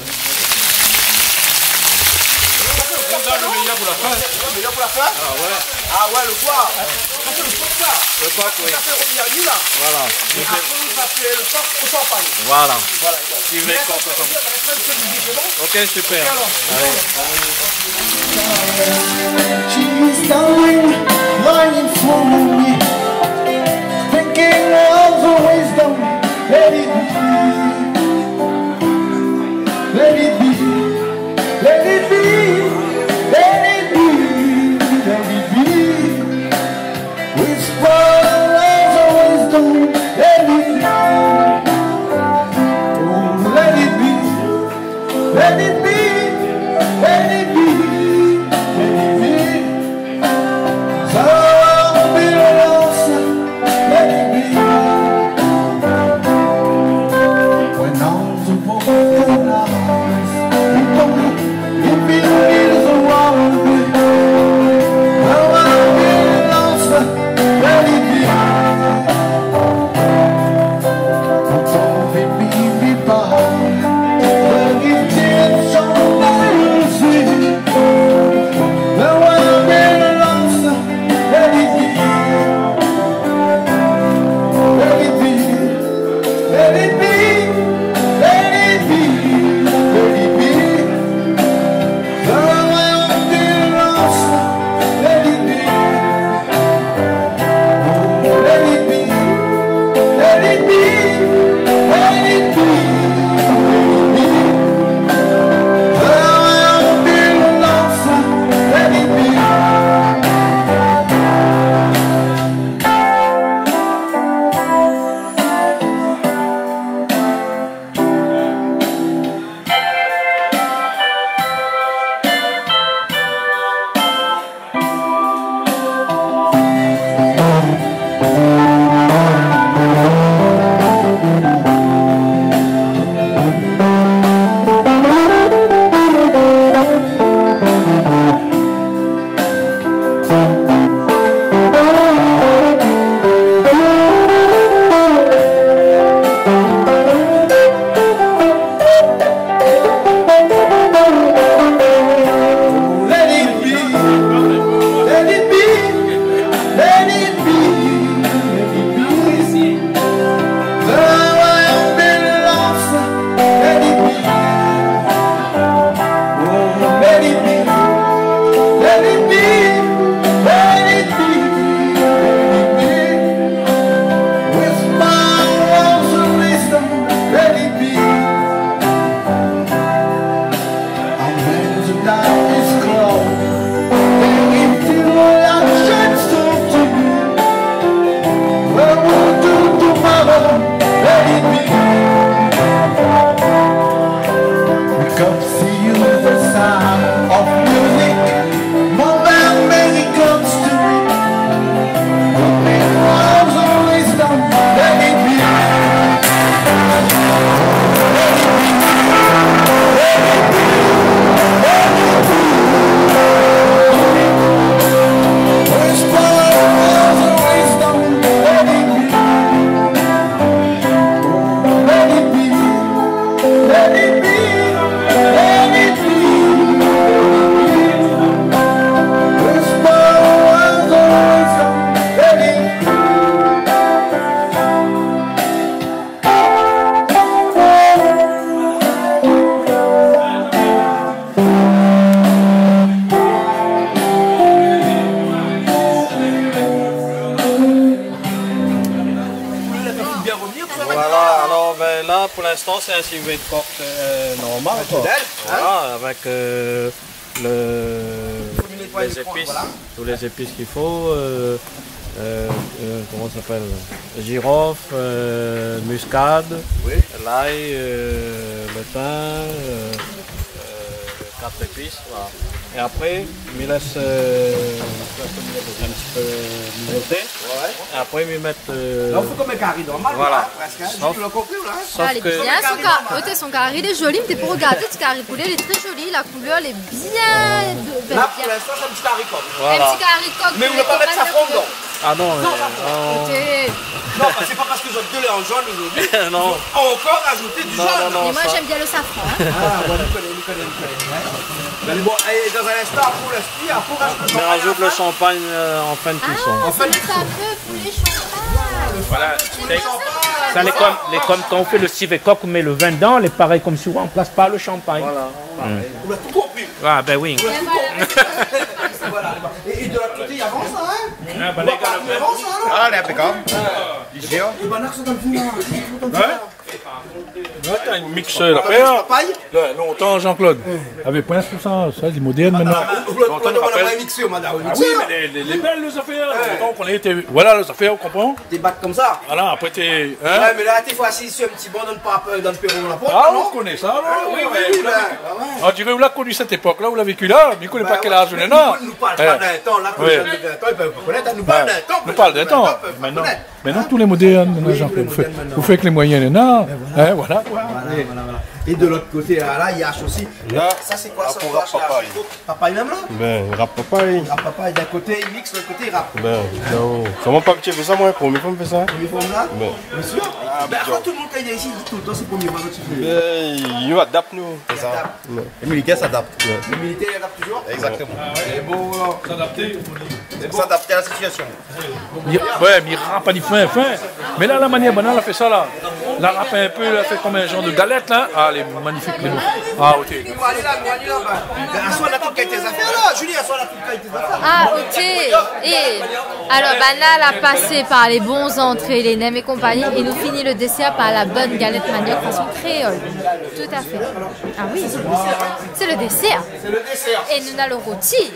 Ou gard le méyèr pou la fin. Le méyèr pou la fin ? Ah ouais. Ah ouais, le koi. Sa sé le kok, sa. Le kok, oui. Sa fé revenir ali la. Voilà. É apré, ou sa fé le kok o shanpagn. Voilà. Voilà. Suiv lé kok o shanpagn. Ok, super. Ok, alor. Allez. She's dying, lying in front of me, thinking of the wisdom. Let it be, let it be, let it be, let it be, let it be. Whisper of the wisdom, let it be. Oh, let it be, let it be, let it be, let it be. Sa va pé la lansa, let it be. See you the sound of music. Mon mermèd, it comes to me. Put me in arms of wisdom. Let it be. Let it be. Let it be. Let it be. Whisper arms of wisdom. Let it be. Let it be. Let it be, let it be. Whisper words of wisdom, let it be. Voilà, alors, ben, là, pour l'instant, c'est un civet de coq, euh, normal, quoi. Naturel, hein ? Voilà, avec, euh, le, les épices, voilà, tous les épices qu'il faut, euh, euh, euh, comment ça s'appelle ? Girofle, euh, muscade, oui, l'ail, euh, le thym, euh, euh, quatre épices, voilà. Et après, mi lès, euh, in ti pé mizoté. Ouais. É apré, mi mèt, euh, la, ou fé konm in kari normal, voilà, la, prèsk, in. Sauf, ou la konpri, la, in ? Sauf ke... Alé, bien, son ka-, oté, son kari lé zoli, mé té pou rogardé, ti kari poulé, lé tré zoli, la koulèr lé bien, euh, la, bien, pou l'instan, sé in ti kari kok. Voilà. In ti kari kok, mé ou la pa mèt safran dedan. Ah non, non, euh, safran. Non, sé pa parske zot dé lé an zone zordi. Non. Zot la ankor razout du zone. Non, non, non, sa. Mé moin, mi èm bien le safran, in. Ah, ouais, nou koné, nou koné, nou koné, ouais. Mé bon, é dan in instan, apré, ou lès kui, apré, ou razout le shanpagn. Mi razout le shanpagn, euh, an fin de kuison. Ah, sé le fameux poulet champagne. Voilà. Sé sa, lé konm, lé konm kan ou fé le sivé kok, ou mèt le vin dedan, lé parèy konm si ou ranplas par le shanpagn. Voilà. Mm. Ou la tout konpri. Ah, ben oui. Ou la tout konpri. Voilà. É, é de lot koté, i avans, in ? Ah, ben, lé gar, i avans, in, non ? Ah, lé inpékab. Isi, in ? É ben, la, sé konm si, in. Hein ? Ouais, t'as une mixeur, la. Papay ? Ouais, lontan, Jean-Claude. Avèk pwin tousa, sa, lé modèrn mintnan. Ah, lontan, nou rapèl. Mixeur, madame. Ah oui, mé lé, lé, lé bèl, lé zafèr. Ouais. Lontan, ou koné, té, voilà, lé zafèr, ou konpran ? Té bat konmsa. Voilà, apré, té, in ? Ouais, mé la, té fo asiz si in ti ban dan pa, dan péron la port, non ? Ah, ou koné sa, non ? Ah, oui, oui, oui, ben, ouais. On diré ou la koni sèt épok-la, ou la véki la, mé ou koné pa kèl az ou néna. Ben ouais. Nou parl pa d'in tan, la, ke lé zone de vin an, i pé pa konèt, in, nou parl d'in tan, nou parl d'in tan. Mintnan, tout lé modèrn, mintnan, Jean-Claude. Oui, tout lé modèrn mintnan. Ou fé èk lé moiyin néna, in, voilà. Voilà, voilà, voilà. É de lot koté, la, la, i ash osi. La, sa, sé koi sa, pou rap papay. Papay mèm, la ? Ben, rap papay. Rap papay, d'in koté, i miks, de lot koté, i rap. Ben, non. Sa, moin pa abitié fé sa, moin, promié foi mi fé sa, in. Promié foi, la ? Ben. Bien sir. Ah, ben, bien sir. Apré, tout le moun, kan i vien isi, i di toultan, sé promié foi, kan ou fé. Ben, nou adapt, nou. Sé sa. Ouais. Lé militèr i adapt. Ouais. Lé militèr i adapt touzour ? Exactement. Ah ouais. É bon, alor. S'adapter, on dit. S'adapter à la situation. Li, ouais, mé li rap ali fin, fin. Mé la, la manièr banna la fé sa, la. La rap in pé, la fé konm in zanr de galèt, la. Ah, lé manifik, lé bon. Ah, OK. Aswar, la tout kalité zafèr, la. Julie, aswar, la tout kalité zafèr. Ah, OK. É, alor, banna la pasé par lé bon zantré, lé nem é konpagni, é nou fini le désèr par la bone galèt maniok fason kréol. Tout à fait. Ah oui. Sé le désèr. Sé le désèr. É nou néna le roti.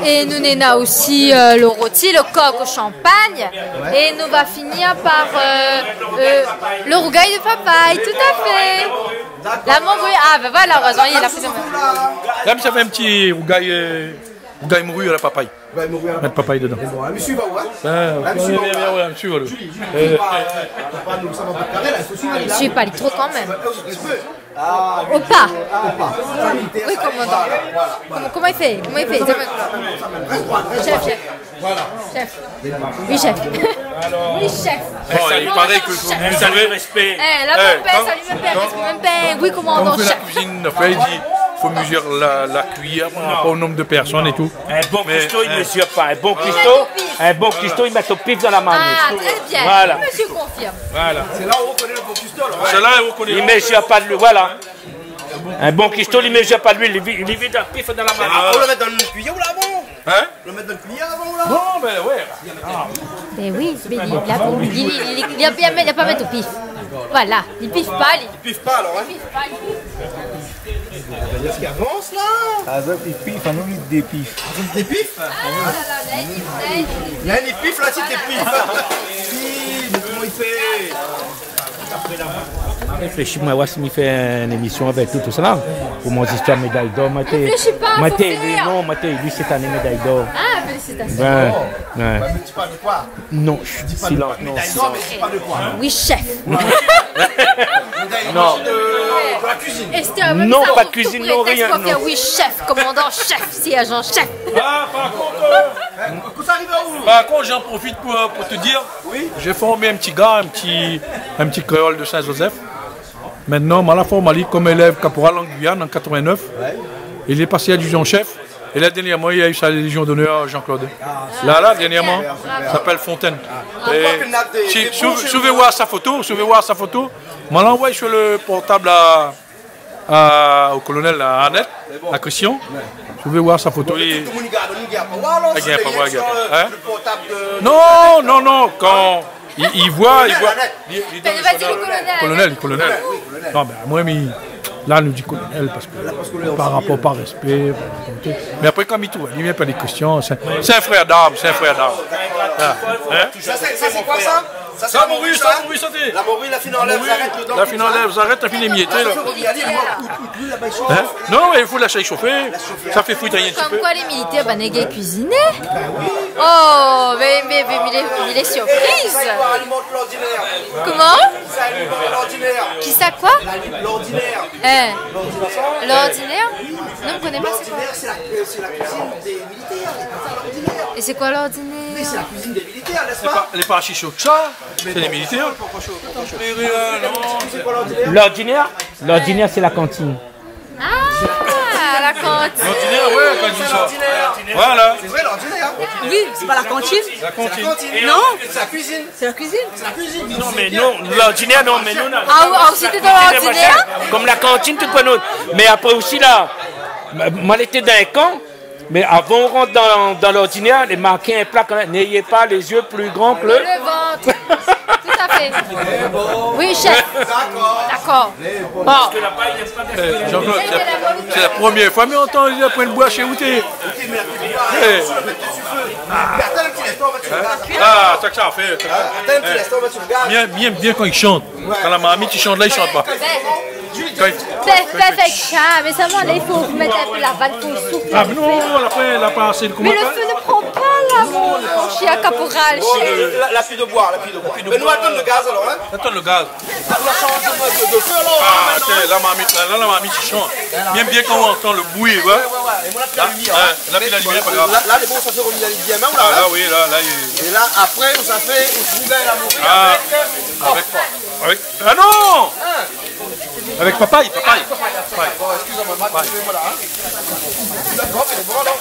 É nou néna osi, euh, le roti, le kok o shanpagn. Ouais. É nou va finir par, euh, euh, le rougay de papay, tout à fait. D'accord. La morue, ah, ben voilà, erèzman, li la fé. La, mi sa fé in ti rougay, euh, rougay mori a la papay. Rougay mori a la papay. Mèt papay dedan. Sé bon, in, mésyé, va, ouais. Ben, ouais, ouais, ouais, mésyé, voilà. Julie, Julie, euh, pa, pa nou, sa va pa karé, la, i fo suiv, la. Suiv pa li tro kan mèm. Ouais, in ti pé. Opa. Opa. Oui, komandan. Voilà, voilà. Koman, koman i fé ? Koman i fé ? Chef, chef. Voilà. Chef. Oui, chef. Oui, chef. Bon, i paré ke fo meziré. Salut, respé. Eh, la, mon pèr, salut, mon pèr, mon pèr. Oui, komandan, chef. Kan ou fé la kuizine, apré, i di, fo mezir la, la kuiyèr par rapor o nonb de pèrsone é tout. In bon kuisto, i mezir pa. In bon kuisto, in bon kuisto, i mèt o pif dan la marmit. Ah, très bien. Voilà. Monsieur confirme. Voilà. Sé la ou rokoné le bon kuisto, la. Sé la ou rokoné. I mezir pa de luil, voilà. In bon kuisto, i mezir pa de luil, li vi-, li vid o pif dan la marmit. Ah, ou la mèt dan le kuiyèr, ou la, bon ? Hein ? Ou la mèt dan le kuiyèr avan, ou la ? Non, ben ouais. Ben oui, mé li, la, li, li, li, li la bien mèt, li la pa mèt o pif. Voilà, li pif pa, li. Li pif pa, alor, in ? Li pif pa, li. Èske i avans, la ? Ah, sa, li pif, anou, li dépif. Ah, sa, li dépif ? Ah, la, la, la, li, la, li. La, li pif, la, li dépif. Si, mé koman i fé ? Ma réfléshi, ma oir si mi fé in émisyon avèk tout, tout sa la. Pou mon zistoir méday d'or, ma té, Réfléchis pas, ma faut té, faire. Non, ma té, li, sèt ané méday d'or. Ah, félicitations. Ben, ouais. Non, silans, non, silans. Oui, chef. Non. Esther, non, pa de kuizine, non, rien, non. Oui, chef, commandant, chef, siège en chef. Ah, par contre, euh, par contre, j'en profite pour, pour te dire, j'ai formé un petit gars, un petit, un petit créole de Saint-Joseph. Maintenant, ma la form ali kom élèv kaporal an Guyane an quatre-vingt-neuf. Il est passé adjudant-chef. Et là, dernièrement, il a eu sa Légion d'honneur, Jean-Claude. Là, là, dernièrement, il s'appelle Fontaine. Et si, si, si vous voulez voir sa photo, si vous voulez voir sa photo, ma la anvoy sur le portable à, à, au colonel, à Annette, à Christian. Si vous voulez voir sa photo, il, il y a pas, il y a pas, hein ? Non, non, non, quand il, il voit, il voit. Li, li donn son non. Colonel, colonel. Non, ben, moin, mi, la, nou di colonel parske par rapor, par respé, par rapor tout. Mé apré, kom li trouv, li vien pa di Christian, sé, sé in frèr d'arm, sé in frèr d'arm. Ah, hein ? Sa, sé, sa, sé koi sa ? Sa, sé la mori, sa, la mori, sa, sé la mori, la fine anlèv, la fine anlèv, zarèt, la fine émiété, la. Hein ? Non, mé i fo lès shofé. Sa fé frir in ti pé. Kom koi, lé militèr, banna i kuizine. Oh, mé, mé, mé, mé lé, mé lé surpriz. Koman ? Kisa, koi ? L'ordinaire. Hein. L'ordinaire ? Non, mi koné pa, sé koi ? L'ordinaire, c'est la, euh, c'est la cuisine des militaires, c'est pas ça, l'ordinaire. É sé koi l'ordinaire ? Mais c'est la cuisine des militaires, n'est-ce pas ? Lé pa, lé pa si sho ke sa, sé lé militèr. L'ordinaire, l'ordinaire, c'est la cantine. Ah, la cantine. L'ordinaire, ouais, kan i di sa. Voilà. C'est vrai, l'ordinaire. Oui, c'est pas la cantine. La cantine. Non. C'est la cuisine. C'est la cuisine. Non, mé non, l'ordinaire, non, mé non, non. Ah, ou, ah, ou, sété dan l'ordinaire ? Kom la kantine, tout koi, non. Mé apré osi, la, ma, moin lété dan in kan, mé avan ou rant dan, dan l'ordinaire, lé marké in plak, hein, « N'ayez pas les yeux plus grands que le... » Le ventre. Tout à fait. Oui, chef. D'accord. Bon. Eh, Jean-Claude, sé, sé la promièr foi mi antann apré in boi shé ou té. Eh. Ah, sa ke sa fé. Bien, bien, bien kan i shant. Kan la marmit i shant la, i shant pa. Kan i... Pèf, pèf avèk sa, mé sèlman la, i fo mèt in pé la vann, fo souflé. Ah, mé non, la pa, la pa asé. Mé le feu ne prend pas, là, mon cher caporal, chéri. La, la pi de boi, la pi de boi. Mé nou atann le gaz alor, hein. Atann le gaz. Ou la shanj de, de, de fé, alor, hein, mintnan. Ah, atann, la marmit, la, la, la marmit i shant. Bien, bien kan ou antann le bri, ouais. Ouais, ouais, ouais. É moin la pi la limièr, hein. La, la pi la limièr, pa grav. La, la, lé bon, sa fé revenir la limièr, mé ou la, hein. Ah, la, oui, la, la, i... É la, apré, ou sa fé, ou trouv la mori avèk, avèk, avèk, ah non ! Hein ? Avèk papay, papay. Ah, papay, papay. Bon, excusez-moi, ma... Papay. Voilà, hein. D'accord, c'est bon, alors.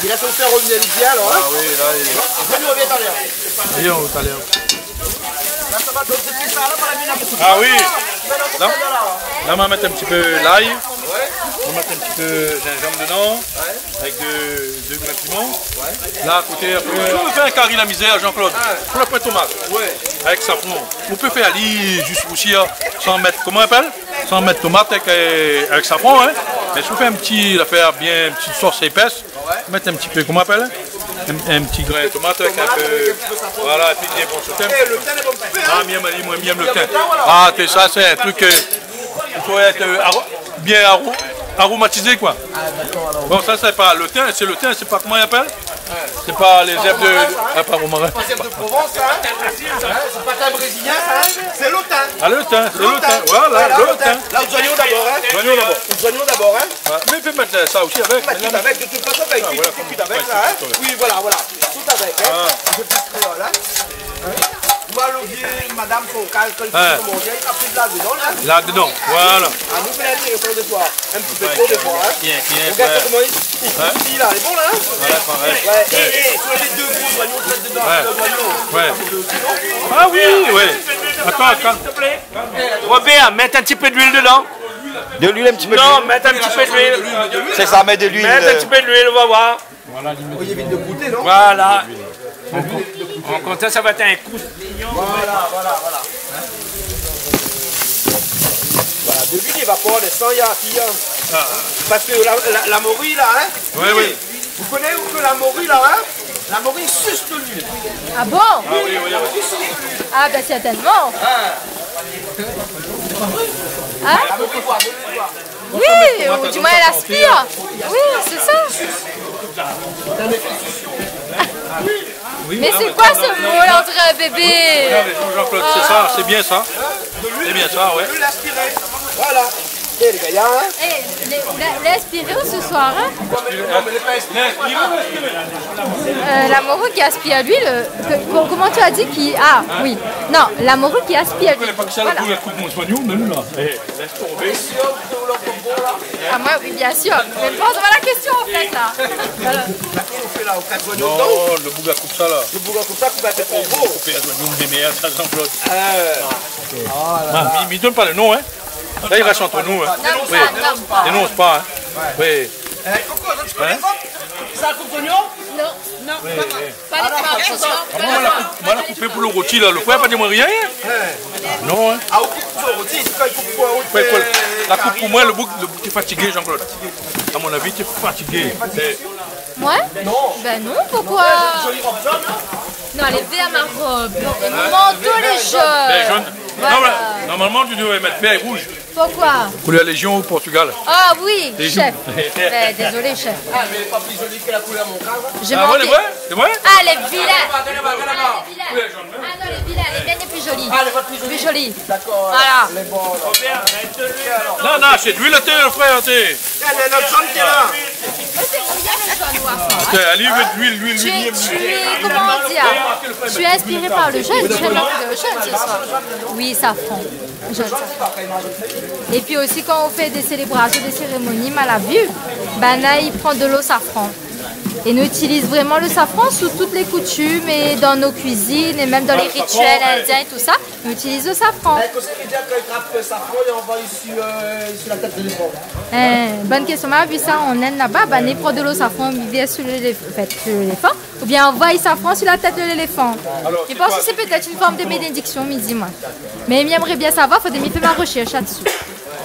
Il a fait faire revenir l'idée, alors, hein ? Ah oui, la, i... Après, nous, on revient tout à l'heure. Viens, tout à l'heure. Là, ça va, donc, c'est ça, là, par la mine, là, c'est... Ah oui. Là, là, on va mettre un petit peu l'ail. Ouais. On va mettre un petit peu gingembre dedans. Ouais. Avèk de, de grin piman. Ouais. La, a koté, apré, ou pé fé in kari la mizèr, Jean-Claude. Ah. Pou la poin tomat. Ouais. Avèk safran. Ou pé fé ali zis rousi, hein, san mèt, koman i apèl ? San mèt tomat avèk, euh, avèk safran, hein. Mé si ou fé in ti, la fé bien, in ti sos épès, mèt in ti pé, koman i apèl ? In, in ti grin tomat avèk in pé, voilà, épi bien bon, sé... Eh, le thym, lé bon, hein ? Ah, bien, moin, moin, bien le thym. Ah, té, sa, sé in trik, euh, i fo èt, euh, aro-, bien aro-, aromatizé, koi. Ah, d'accord, alors. Bon, sa, sé pa le thym, sé le thym, sé pa, koman i apèl ? Sé pa lé zèrb de, ah, pa romarin. Pa zèrb de Provence, hein ? Hein, sé pa thym brésilien, hein ? Sé le thym. Ah, le thym, sé le thym. Voilà, le thym. Là, les oignons d'abord, hein ? Les oignons d'abord. Les oignons d'abord, hein ? Ouais, mé i pé mèt sa osi avèk, mé la, tout avèk, de toute façon, kan i kui, i kui avèk, la, hein ? Ah, ouais, ouais. Oui, voilà, voilà. Tout avèk, hein ? Ah. In pé plis kréol, hein ? Hein ? Ou voi lo vié madam Fonkal, kan li fé son manzé, li la pli la dedan, la. La dedan, voilà. Ah, nou fé lintérésan défoi. In ti pé tro défoi, hein. Bien, bien, ouais. Ou gard koman li, li kui la, lé bon la, hein. Voilà, parèy. Ouais, é, é, si ou mèt dé gro zoignon, trèt dedan, dé zoignon. Ouais. Ah oui, oui. Atann, atann. Robert, mèt in ti pé d'luil dedan. De l'huile, un petit peu d'huile. Non, mèt in ti pé d'luil. C'est ça, mets de l'huile, euh. Mèt in ti pé d'luil, on va voir. Voilà, limite. Oh, i évit de gouté, non ? Voilà. Ou konpran, sa va èt in kou. Voilà, voilà, voilà. Voilà, de l'huile évapor, le sang, il y a, il y a. Ah. Parce que la, la, la mori, la, hein ? Oui, oui. Vous connaissez que la mori, la, hein ? La mori suce de l'huile. Ah bon ? Ah oui, oui, oui. La mori suce de l'huile. Ah, ben, certainement. Hein. Hein ? Oui, ou du moins, elle aspire. Oui, c'est ça. Mais c'est quoi ce mot-là, on dirait un bébé ? Jean-Claude, c'est ça, c'est bien ça. C'est bien ça, ouais. Voilà. Eh, les gars, hein ? Eh, les, la, l'inspiré ce soir, hein ? Euh, la morue qui aspire l'huile, euh, que, co-, comment tu as dit qui, ah, oui. Non, la morue qui aspire l'huile. Voilà. Ah, moi, oui, bien sûr. Mais pose-moi la question, en fait, là. Voilà. Non, le boug la koup sa la. Le boug la koup sa, koup in pé tro gro. Koup lé zoignon, mé mèr sa, Jean-Claude. Ah, mi, mi donn pa le nom, hein. La, i rès ant nou, hein. Non, mais ça, non. Dénonce pas, hein. Oui. Eh, Coco, tu connais ça ? Ça, coupe d'oignon ? Non, non, pas moi. Pas les parents, non. Ah, moin, moin la koup, moin la koup pou le roti la. Le frèr la pa di amoin rien, hein. Non, hein. Ah, ou koup pou le roti, c'est quand il faut couper, oui. Ouais, la koup pou moin, le boug, le boug lé fatigé, Jean-Claude. À mon avis, lé fatigé. Moin ? Ben non, pourquoi ? Non, elle est vert, ma robe. Non, et mon manteau, les jaunes. Les jaunes. Voilà. Non, mais normalement, tu devrais mettre vert et rouge. Pourquoi ? Couleur Légion au Portugal. Ah oui, Légion. Chef. Ben, désolé, chef. Ah, mais elle est pas plus jolie que la couleur mon crâne. J'ai manqué. Ah, ouais, c'est vrai ? Ah, elle est vilaine. Ah, elle est vilaine. Ah non, elle est vilaine, elle est bien plus jolie. Ah, elle est pas plus jolie. Plus jolie. D'accord. Voilà. Mais bon, alors. Non, non, c'est de l'huile, t'es, frère, t'es. Tiens, le, le jaune, t'es là. Tiens, allez, mets de l'huile, l'huile, l'huile, l'huile. Tu es, tu es, comment dire, tu es inspiré par le jeûne, tu es là pour le jeûne ce soir. Oui, safran. Jaune safran. Et puis aussi, quand on fait des célébrations, des cérémonies, ma la vu, ben là, ils prennent de l'eau safran. Et nous utilisons vraiment le safran sous toutes les coutumes et dans nos cuisines et même dans les rituels indiens et tout ça. On utilise le safran. Eh, kosa i vé dir kan i trap safran, i anvoy su, euh, su la tèt de léfan ? Eh, bonne question. Moin la vu sa an Inde laba, ben, i pran de lo safran, i vèrs su léléf-, an fèt, su léléfan. Oubien anvoy safran su la tèt de léléfan. Mi pans ke sé pétèt in form de bénédiksion, mi di, moin. Mé mi èmré bien savoir, fodré mi fé ma roshèrsh la-dsi.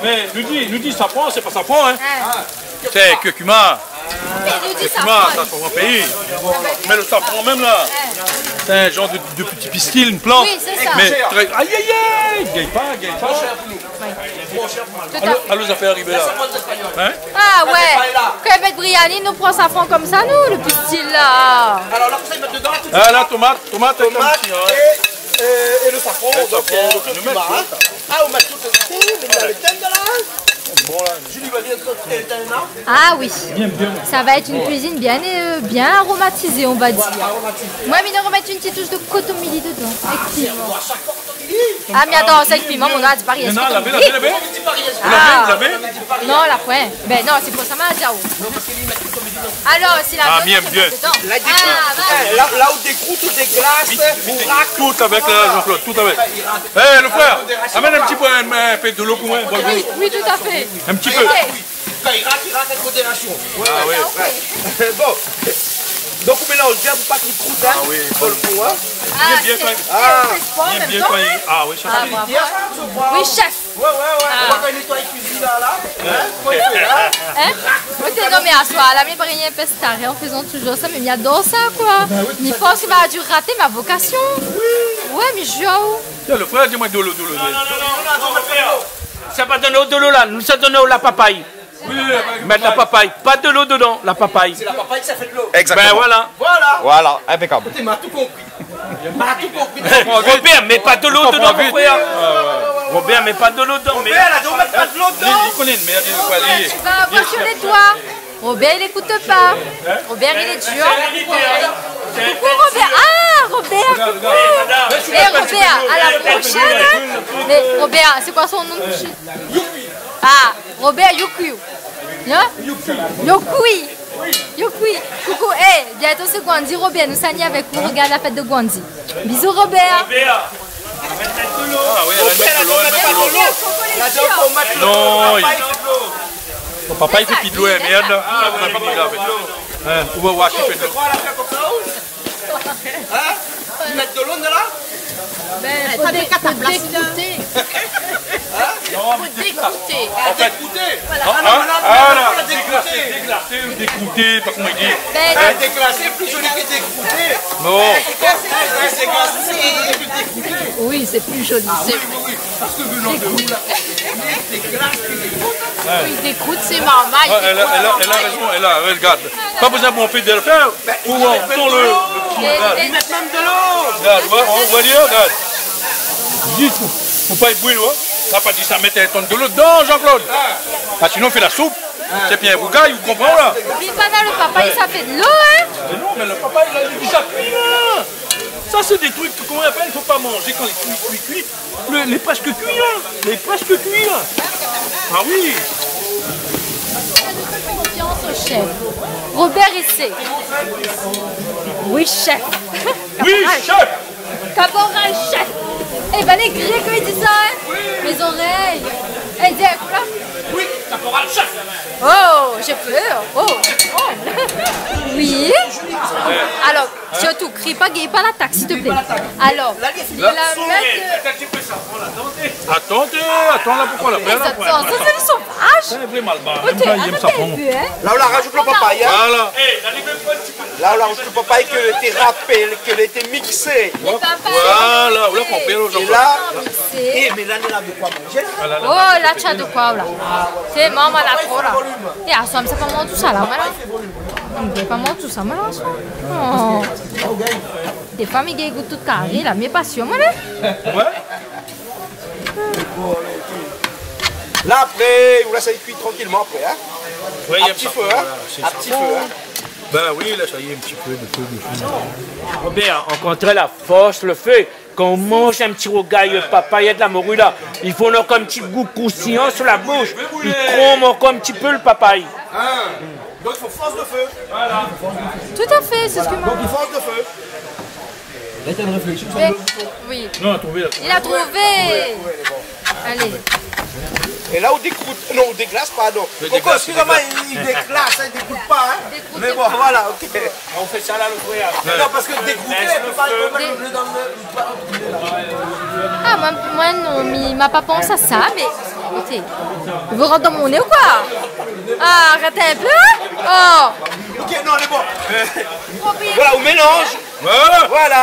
Mé nou di, nou di safran, sé pa safran, hein. Ah. Sé kurkuma. Mé nou di kurkuma, safran. Safran péi. Mé le safran mèm la, sé in janr de, de ti pistil, in plant. Oui, sé sa. Mé trè, ay, ay, ay, gingn pa, gingn pa. Oui. Tout à fait. Alor, alor, zafèr arivé la. Hein ? Ah ouais. Kan i mèt briani, nou pran safran konmsa, nou, le pistil la. Ah, la tomat, tomat, tomat é, euh, é le safran, donk, euh, le kurkuma, hein. Ah, ou mèt tout, ou mèt tout, mé la, le tin la. Bon, la. Julie va vien, tout, le tin la. Ah oui. Bien, bien. Ça va être une cuisine bien, euh, bien aromatisée, on va dire. Voilà, aromatisée. Moin, mi sa romèt in ti toush de kotomili dedan, èk piman. Ah, mé atann, sa èk piman, mon gars, sé pa rien. Non, lavé, lavé, lavé. Ah. Lavé, lavé. Non, la poin. Ben non, sé pou sa ma di aou. Alor, si la viann, bien. La dékoup, ah, eh, la, la ou dékoup, ou déglas, ou rak. Tout avèk la, Jean-Claude, tout avèk. Eh, le frèr, amèn in ti pé, in, in pé de lo pou moin, bon, oui, oui, tout à fait. In ti pé. Ok. Kan i rak, i rak avèk modérasion. Ah oui. Ouais. Bon. Donk, ou mélanz bien pou pa k'i krout, hein. Ah oui, bon. Pou le kou, hein. Ah, bien, bien, sé, kan i, sé, sé spor an mèm tan, hein. Ah oui, sa, ah, bravo. Oui, chef. Ouais, ouais, ouais. Ah. Ou va nétoiy kuizine la, la. Hein ? Hein ? Moin té, non, mé aswar la, mi pran rien, pèstaré, an fézan touzour sa, mé mi ador sa, koi. Mi pans ke ma di raté ma vokasion. Ouais, mi zoué. Tiens, le frèr la di amoin de lo, de lo, de lo. Non, non, non, non, non, non. Sa pa de lo, de lo la, nou sa donn la papay. Oui, oui, oui. Mèt la papay, pa de lo dedan, la papay. Sé la papay ki sa fé de lo. Exactement. Ben voilà. Voilà. Voilà, impeccable. Ékout, ma tout konpri. Ma tout konpri. Robert, mèt pa de lo dedan, mon frèr. Robert, mèt pa de lo dedan, mé Robert, la di mèt pa de lo dedan. Li, li koné, mé li vé pa li. Robert, tu vas avoir sur les doigts. Robert, il écoute pas. Robert, il est dur. Coucou, Robert. Ah, Robert, coucou. Eh, Robert, à la prochaine, hein. Mais Robert, c'est quoi son nom de chien ? Ah, Robert Youkouiou. Hein ? Youkouiou. Youkouiou. Coucou. Eh, bientôt c'est Gwandi, Robert. Nou sa ni avèk ou, regard la fèt de Gwandi. Bisous, Robert. Ah oui, elle va mettre de l'eau, elle va mettre de l'eau. Non, il faut mettre de l'eau. Papa, il fait pis de l'eau, merde. Ah, ouais, papa, il a fait. Hein, ou va voir, il fait de l'eau. Hein ? Ils mettent de l'eau dedans ? Ben, faut dé-, faut décroûter. Hein ? Non, mais faut décroûter. En fait, décroûter. Voilà. Ah, non, mais là, là, décroûter. Déclasser, déclasser, ou décroûter, pas comment il dit. Ben, hein ? Déclasser, plus joli que décroûter. Non. Déclasser, c'est plus joli que décroûter. Oui, c'est plus joli, c'est vrai. Ah oui, oui, oui. Parske venan de ou la ? Sé glas, sé glas. Wi, dékrout, sé marmay, dékrout, marmay. Wé, èl a, èl a, èl a rézon, èl a, wé, gard. Pa bézoin bonpé dèl fèr, ou antann lo, gard. Li mèt mèm dolo. Gard, wé, ou oi, gard. Ditou. Fo pa i bril, wé. La pa di sa, mèt in tann dolo dedan, Jean-Claude. A. A, sinon, fé la soup. A. Sé bien, ou gingn, ou konpran, la. Oubli pa, la, lo papay, sa fé dolo, in. Mé non, mé lo papay, la, li lé déza kui, la. Sa, sé dé trik, koman i apèl, fo pa manzé kan lé kui, kui, kui. Lé, lé prèsk kui, in. Lé prèsk kui, in. A wi. Konfians o shèf. Robert i sé. Wi, shèf. Wi, shèf. Kaporal shèf. É bin, lé gré kan i di sa, in. Wi. Mé zorèy. É, di akola. Wi, kaporal shèf. Oh, j'ai peur. Oh, oh. Wi. Alor, sirtou, kri pa, gingn pa latak, s'il te plaît. Alor, la, la, la, son, mèt, euh, atann, atann, la, poukoué la, mé sa, sa, sa, sé sovaz. Sa, lé vré malbar. Oté, arèt in pé, in. La, ou la razout lo papay, in. Voilà. La, ou la razout lo papay ke té rapé, ke té miksé. Lo papay. Voilà, ou la konpri, alor, Jean-Claude. É la, é, mé la, nou la de koi manzé, la. A la la. Oh, la, tu as de quoi, la. Sé momon la tro, la. É aswar, mi sa pa manz tousa, la, moin, la. Mi sa pa manz tousa, moin, la, aswar. Oh. Défoi, mi gingn gout tout kari, la, mé pa sir, moin, la. Wé. La, apré, ou lès ali kui trankilman apré, in. Wi, a ti fé, in. Voilà, sé sa. A ti fé, in. Bin wi, la, sa i lé, in ti pé de fé dési. Robert, o kontrèr, la, fors lo fé. Kan ou manz in ti rougay papay, la, mori, la, i fé ankor in ti gou kroustiyan su la boush. I konm ankor in ti pé lo papay. In. Donk, i fo fors lo fé. Voilà. Tout à fait, c'est ce que... Donk, i fors lo fé. Mé, wi. Non, la trouvé, la trouvé. Il a trouvé. Alé. É la, ou dékrout, non, ou déglas, pardon. Ou déglas, ou déglas. Ankor, eskizamoi, i, i déglas, in, i dékrout pa, in. Dékrout pa. Mé bon, voilà, OK. Ou fé sa la, lo frèr. Non, parske dégrouté, i pé pa, i pé pa... Dé- mèt dan lo... A, moin, moin, non, mi, ma pa pans a sa, mé, oté. Ou vé rant dan mon né ou koi ? A, arèt in pé, in ? Oh. OK, non, lé bon. Voilà, ou mélanz. Voilà. Voilà.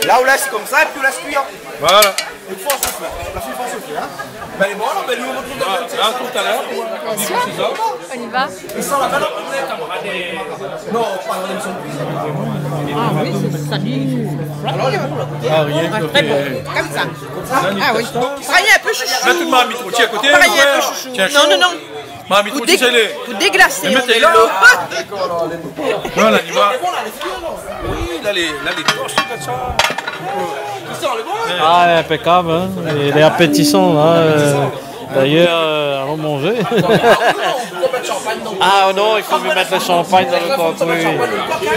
La, ou lès konmsa, épi ou lès kui. Voilà. Ou fors lo fé. La fé fors lo fé, in. Bin, lé bon, alor, bin, nou, on retrouve dans une... A, tout à l'heure. Bien sûr. On y va. I san la bèl omelèt. Non, pa la mèm surpriz. A wi, sé sa. A, rien que... Très bon. Konmsa. A wi. Travay in pé, chouchou. Mèt out marmit roti a koté, in. Travay in pé, chouchou. Tiens, non, non, non. Marmit roti, sé lé... Pou déglasé, mé mèt ali la. Non, la, i va. Wi, la, lé, la, lé kors, konmsa. A, inpékab, in. Lé apétisan, la, euh, d'ailleurs, euh, allons manger. A non, i fo mi mèt lo shanpagn dan lo kok, wi, wi.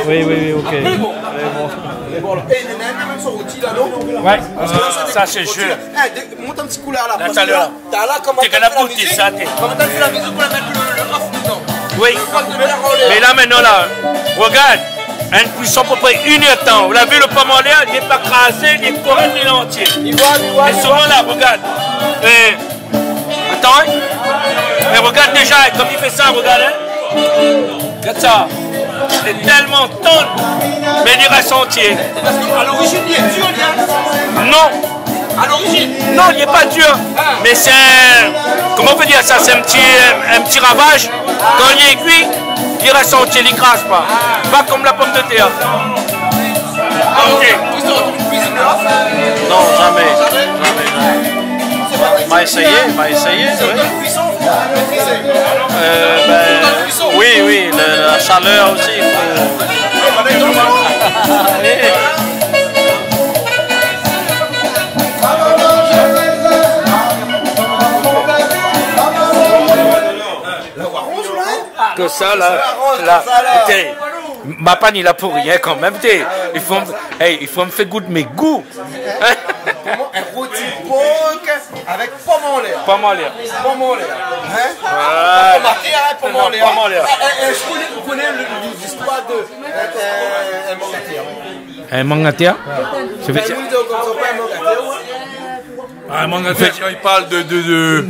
Wi, wi, wi, OK. Mé bon. Wé, euh, sa, sé jeu. Mont in ti kou la, la, parske la, talèr la, koman ou la fé la mizik, koman ou la fé la mizik pou la mèt lo, lo off dedan. Wi. Lo kok de bèr anlèr. Mé la, mintnan, la, rogard, in kuison a pé pré inn èr d'tan. Ou la vi lo pom anlèr, li lé pa krazé, li lé korèk, li lé antié. Li voi, li voi, li voi. É souvan, la, rogard. É, atann, in. Mé rogard déza, konm li fé sa, rogard, in. Gard sa. Lé tèlman tann, mé li rès antié. Parske a lorizin, li lé dir, li, in ? Non. A lorizin ? Non, li lé pa dir. A. Mé sé in, koman i pé dir sa ? Sé in ti, in, in ti ravaz. Kan li lé kui, li rès antié, li kraz pa. A. Pa konm la pom de tèr. A, OK. Non, zamé. Zamé ? Zamé, zamé. Ma éséyé, ma éséyé, wi. Euh, bin, wi, wi, le, la shalèr osi, i fo. Ke sa, la, la, té, ma pa ni la pou rien kanmèm, té. I fo, é, i fo mi fé gout mé gou. Koman, in roti pork avèk pom anlèr. Pom anlèr. Pom anlèr. In ? Voilà. Pom anlèr, in, pom anlèr. Pom anlèr. É, é, èske ou koné, ou koné le, le, listoir de, euh, euh, in mangatèr ? In mangatèr ? Sa i vé dir... Bin, nou, nou, nou, nou, in mangatèr, wé. Ah, mangatèr, kan i parl de, de, de,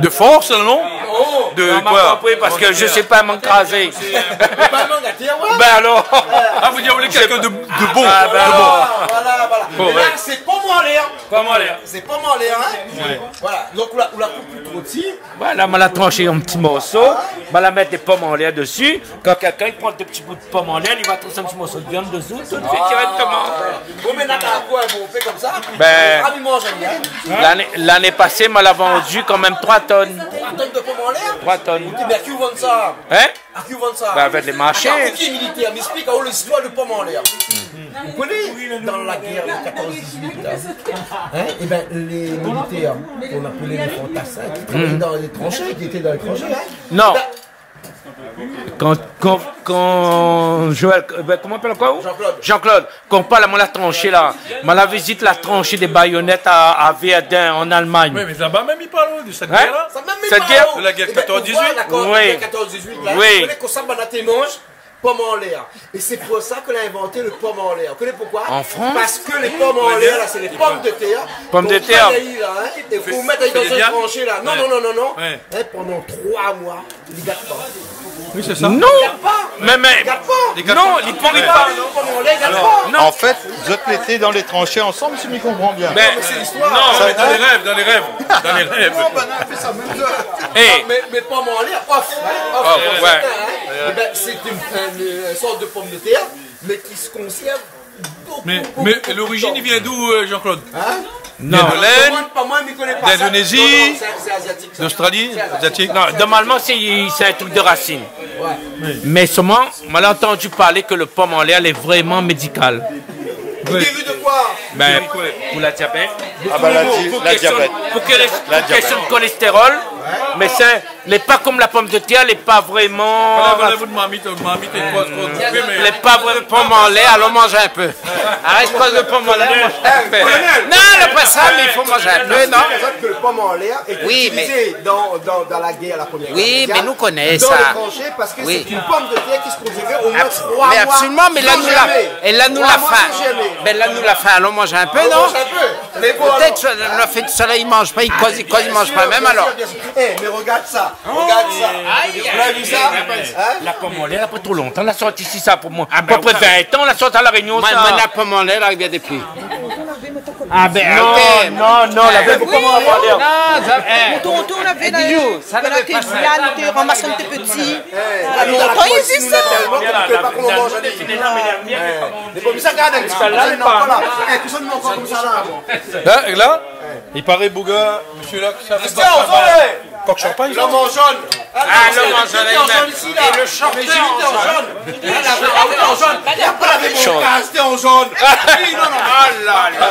de fors, non ? Oh, de koi ? Ah, ma konpri, parske mi sé pa mangazé. Sé pa mangazé, ouais. Bin alor. Ah, ou vé dir ou lé kèlkin de, de bon, de bon. Ah, bin alor. Voilà, voilà. Bon, ouais. É la, sé pom anlèr. Pom anlèr. Sé pom anlèr, hein ? Ouais. Voilà. Donk, ou la, ou la koup pli tro dsi. Voilà, ma la transhé an ti morso, ma la mèt dé pom anlèr dési. Kan kèlkin i pran dé ti bout pom anlèr, li va transh in ti morso de viann désou, tout suit dirèkteman. Bon, mé na pa koi, bon, fé konmsa. Bin, ah, li manz rien. Lané, lané pasé, ma la vann kan mèm troi tonn. Troi tonn de pom anlèr ? Troi tonn. Oké, mé a ki ou vann sa ? Hein ? A ki ou vann sa ? Bin, avèk lé marshé. Atann, oké, militèr, mé ésplik anou listoir de pom anlèr. Ou koné, dan la guèr de quatorze dix-huit, hein, é bin, lé militèr, k'on apèl lé fantasin, ki travay dan lé transhé, ki lété dan lé transhé, hein. Non. Bin, kan, kan, kan Joël, euh, bin, koman i apèl ankor ? Jean-Claude. Jean-Claude, kan ou parl amoin la transhé la, ma la vizit la transhé dé bayonèt a, a Verdun, an Almagn. Oui, mé laba mèm, i parl de sèt guèr la. Hein ? Sa mèm, i parl de la guèr quatorze dix-huit. Oui. Sa mèm, i parl, dakor, de la guèr quatorze dix-huit la. Oui. Ou koné kosa banna té i manz ? Pom anlèr. É sé pou sa ke la invanté le pom anlèr. Ou koné poukoi ? An Frans ? Parske lé pom anlèr la, sé lé pom de tèr. Pom de tèr. Donk, kan i ariv la, hein, é fo mèt ali dan in transhé la. Non, non, non, non, non. Ouais. Hein, pandan troi moi, li gat pa. Oui, sé sa. Non. Li gat pa. Mé, mé, li gat pa. Non, li pouri pa. Pom anlèr, li gat pa. Non. An fèt, zot lété dan lé transhé ansanm, si mi konpran bien. Bin, non, mé sé listoir. Non, sa, dan lé rèv, dan lé rèv. Dan lé rèv. Non, bin, non, fé sa mèm. Eh. Non, mé, mé pom anlèr, of, hein, of, ouais. É bin, sé in, in, in sort de pom de tèr, mé ki se konsèrv bokou, bokou, bokou de tan. Mé, mé lorizine i vien d'ou, euh, Jean-Claude ? Hein ? Non. I vien de l'Inde, d'Indonézi, d'Australie, asiatik. Non, normalman, sé, sé in truk de rasine. Ouais. Mé solman, ma la antandi parl ke le pom anlèr lé vréman médikal. Oui. Guéri de koi ? Bin, pou la diabèt. Ah, bin, la di-, pou la diabèt. Pou kèstion, pou kèstion de kolèstérol, mé sé, lé pa konm la pom de tèr, lé pa vréman, voilà, voilà, marmit, marmit é koi, koi, koi, mé lé pa vréman pom anlèr, alon manz in pé. Arèt koz de pom anlèr, manz in pé. Eh, kolonèl. Non, lé pa sa, mé i fo manz in pé, non ? Sa vé dir ke le pom anlèr Oui, mé utilisé dan, dan, dan la guèr, la Première Guerre mondiale. Oui, mé nou koné sa. Dans les tranchées, parce que c'est une pomme de terre qui se conservait au moins trois mois sans germer. Abs-, mé absoliman, mé la nou la, é la nou la fin. Trois mois sans germer. Mé la nou la fin, alon manz in pé, non ? Alon manz in pé. Pétèt nou la fé tousala, i manz pa, i koz, i koz, i manz pa mèm, alor. Bien sûr, bien sûr. Eh, mé regard sa, regard sa. Aïe, aïe, aïe. Vous l'avez vu ça ? Hein ? La pom anlèr, la pa tro lontan, la sorti isi sa pou moin. Ah, bin, apré vin tan, la sorti La Rényon, sa. Moin, moin, la pom anlèr, la rivièr dé pli. Ah bin, non, OK. Non, non, la vèy, koman la va alé ? Non, sa, eh. Mon tonton lavé la, la té la, nou té ramas kan nou té pti. Alor, kan i égzis sa. Tèlman ke nou koné pa koman manz ali. Mé bon, mé sa, gard in ti pé, sa, non, voilà. Eh, tousa, nou ankor konmsa la, bon. Hein, é la, i paré, boug-la, mésyé-la, sa fé Christian, kok shanpagn. Kok shanpagn, l'homme en jaune. Ah, l'homme en jaune, l'homme en jaune isi la. Et le chanteur en jaune. Hein, la, la, en jaune. Et après, la, mon gars, c'était en jaune. Oui, non, non, mais ah là là.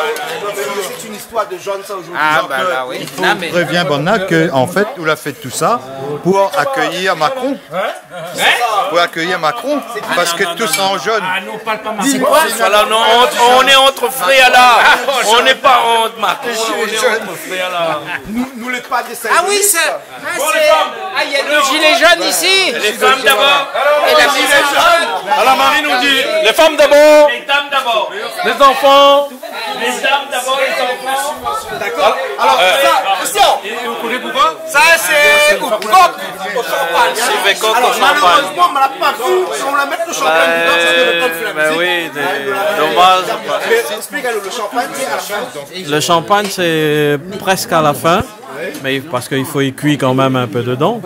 C'est une histoire de jaune, ça, aujourd'hui. Ah, donc, bah, euh, là, oui. Non, mais i fo prévien banna ke, an fèt, ou la fé tousa pou akèyir Macron. Hein ? Pou akèyir Macron, parske tout sa an jaune. Ah non, non, non. Ah non, parl pa Macron. Di-moi. Voilà, non, on, on est entre frères là. On n'est pas entre Macron, on est entre frères là. Nou, nou lé pa dé sinbolis. Ah oui, sé, ah, sé, ah, il y a des gilets jaunes ici. Les femmes d'abord. Et la maison jaune. À la marine, on dit les femmes d'abord. Les dames d'abord. Les enfants. Les dames d'abord, les enfants. D'accord. Alors, euh, sa, Christian, é, é ou koné poukoi ? Sa, sé out kok o shanpagn. Sé le kok o shanpagn. Alors, malheureusement, on l'a pas vu. Si on la met le champagne dedans, ça fait le temps de faire la musique. Hein, de la, ben oui, c'est dommage. Mais explique-nous, le champagne, c'est à la fin. Le champagne, c'est presque à la fin. Mé parske i fo i kui kan mèm in pé dedan.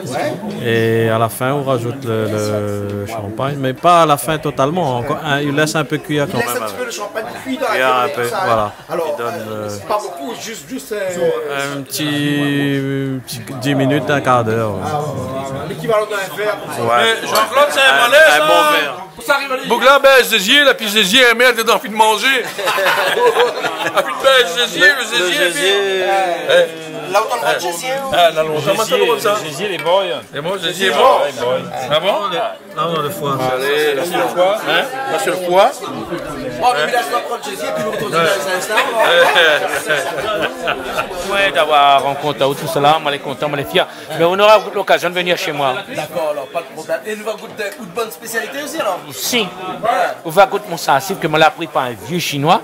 É a la fin, ou rajout le, le shanpagn, mé pa a la fin totalman. Ankor in, i lès in pé kuir kan mèm avèk. I lès in ti pé le shanpagn kui dan la viann, sa, hein. Kuir in pé, voilà. Alors, euh, pa bokou, jis, jis, euh, in ti, ti dis minit, in kar d'èr, ouais. Ah, ouais, ouais, ouais. L'équivalent d'un verre, comme ça. Ouais. Mé Jean-Claude, sé in bon vèr. Boug-la bès zézié, la pi zézié, mé la anvi manzé. La pi bès zézié, le zézié, le zézié. Eh. La ou tann zézié, ou ? Ah, la lontan, moin, sa. Le zézié, le zézié, lé bon, hein. Lé bon, zézié, bon. Ouais, bon. Ah bon ? Non, non, le foi. Alé, la, sé le foi. Hein ? La, sé le foi. Bon, mé la, mi sa pran zézié, pi nou, nou, nou, nou, nou, nou. Ouais, d'avoir rankont aou, tousala, moin lé kontan, moin lé fièr. Mé ou nora lokazion de vnir shé moin. Dakor, alor, pa de problèm. É nou va gout, euh, out bann spésialité osi, alor ? Si. Ouais. Ou va gout mon sarsiv ke moin la pri par in vié shinoi.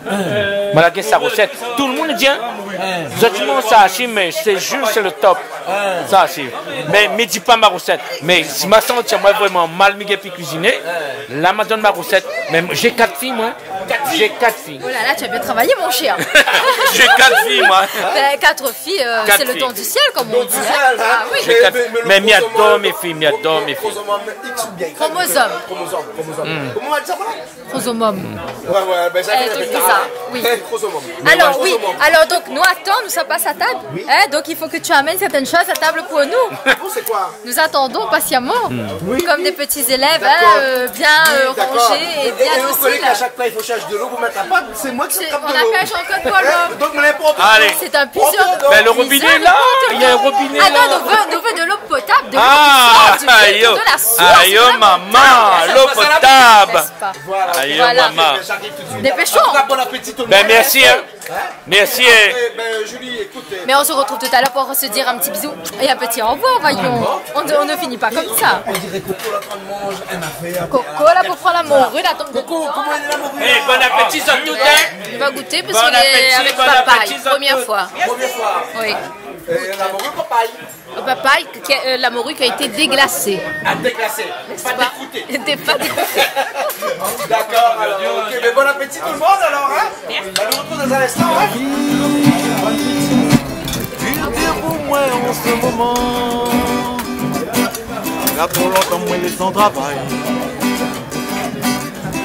Moin la gingn sa rosèt. Tout le moun i di, hein, Zot i manz sa, si, mé sé zis, sé le top. Sa, si. Mé, mé di pa ma rosèt. Mé si ma santi amoin vréman mal, mi gingn pi kuiziné, la, ma donn ma rosèt. Mé j'ai quatre filles, moi. J'ai quatre filles. Oh là là, tu as bien travaillé, mon cher. J'ai quatre filles, moi. Ben, quatre filles, euh, c'est le don du ciel, comme on dit, hein. Quatre filles. Ah oui. J'ai quatre filles. Mé, mé, mi ador mé fiy, mi ador mé fiy. Chromosome. Chromosome, chromosome. Koman i di sa, voilà ? Chromosome. Ouais, ouais, ben sa, eh, tout ça, oui. Chromosome. Alors, oui. Alors, donc, nous, attends, nous, ça passe à table. Oui. Hein, donc, il faut que tu amènes certaines choses à table pour nous. Ah bon, c'est quoi ? Nous attendons patiemment, comme des petits élèves, hein, euh, bien, euh, rangés et bien dociles. D'accord. Et, et, et on connaît qu'à chaque fois, il faut chercher de l'eau pour mettre la pâte, c'est moi qui attrape de l'eau. On appelle Jean-Claude Boileau. Hein ? Donc, mais n'importe quoi. Allez. C'est un puiseur, un puiseur de l'eau. Ah, il y a un robinet là ? Il y a un robinet là ? Ah non, on veut, on veut de l'eau potable, de l'eau qui sort du puits, de la source, vraiment, de l'eau potable. Ah, yo, maman, l'eau potable. Voilà. Ayo, maman. Dépêchons. En tout cas, bon appétit tout le monde. Ben, merci, hein. Merci, hein. Après, ben, Julie, écoute, euh, mais on se retrouve tout à l'heure pour se dire un petit bisou et un petit au revoir, voyons. On, on ne finit pas comme ça. On dirait Coco, là, quand on mange un affaire. Coco, là, pour prendre la morue, la tombe de... Coco, comment elle est, la morue, là ? Eh, bon appétit à tous, hein. Il va goûter parce qu'il est avec papaye, première fois. Bon appétit à tous. Première fois. Oui. Euh, la morue, papaye. Au papaye, qui a, euh, la morue qui a été déglacée. Ah, déglacée. N'est-ce pas ? Pas dégoûtée. Pas dégoûtée. D'accord, alors, ok, mais bon appétit tout le monde, alors, hein ? Merci. On nous retrouve dans un instant, hein ? Dir, dir pou moin an se moman, la pou lontan moin lé san travay.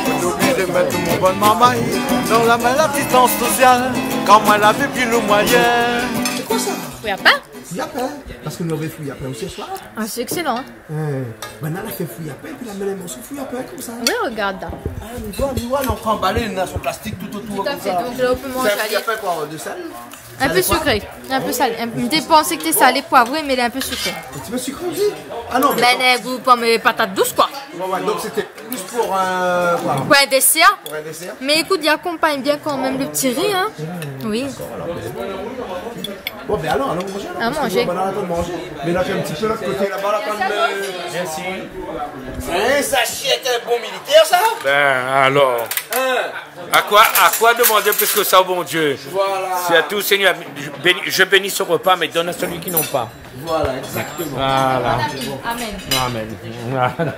Moin oblizé mèt mon bann marmay dan la min, la distans sosial, kan moin la vi pi lo moiyin. C'est quoi ça ? Oui, à part. Fouillapin, parce que nou lavé fouillapin aussi ce soir. Ah, c'est excellent, hein. Euh, ben, la fé fouillapin, épi la mèt in morso fouillapin konmsa. Oui, regarde là. Ah, mi voi, mi voi, la anbalé, néna son plastik tout otour konmsa. Tout à fait, donc là, on peut manger. C'est un fouillapin, quoi, de sel ? Un peu sucré, un peu salé. Mi té pansé ke té salé, poivré, mé lé in pé sikré. Un petit peu sucré aussi ? Ah non, mais... Ben, euh, gou konm, euh, patat dous, quoi. Ouais, ouais, donc c'était plus pour, euh, quoi ? Pour un dessert. Pour un dessert. Mais écoute, il accompagne bien quand même le petit riz, hein. Oui. Bon, ben, allons, allons manger, alors, parce que nous, on va attendre manger. Mais là, j'ai un petit peu l'autre côté, là-bas, là, quand même. Merci. Hein, sa chiète, un bon militaire, ça ? Ben, alors. Hein ? À quoi, à quoi demander plus que ça au bon Dieu ? Voilà. C'est à tout, Seigneur, je bénis, je bénis ce repas, mais donne à celui qui n'ont pas. Voilà, exactement. Voilà. Amen. Amen. Voilà.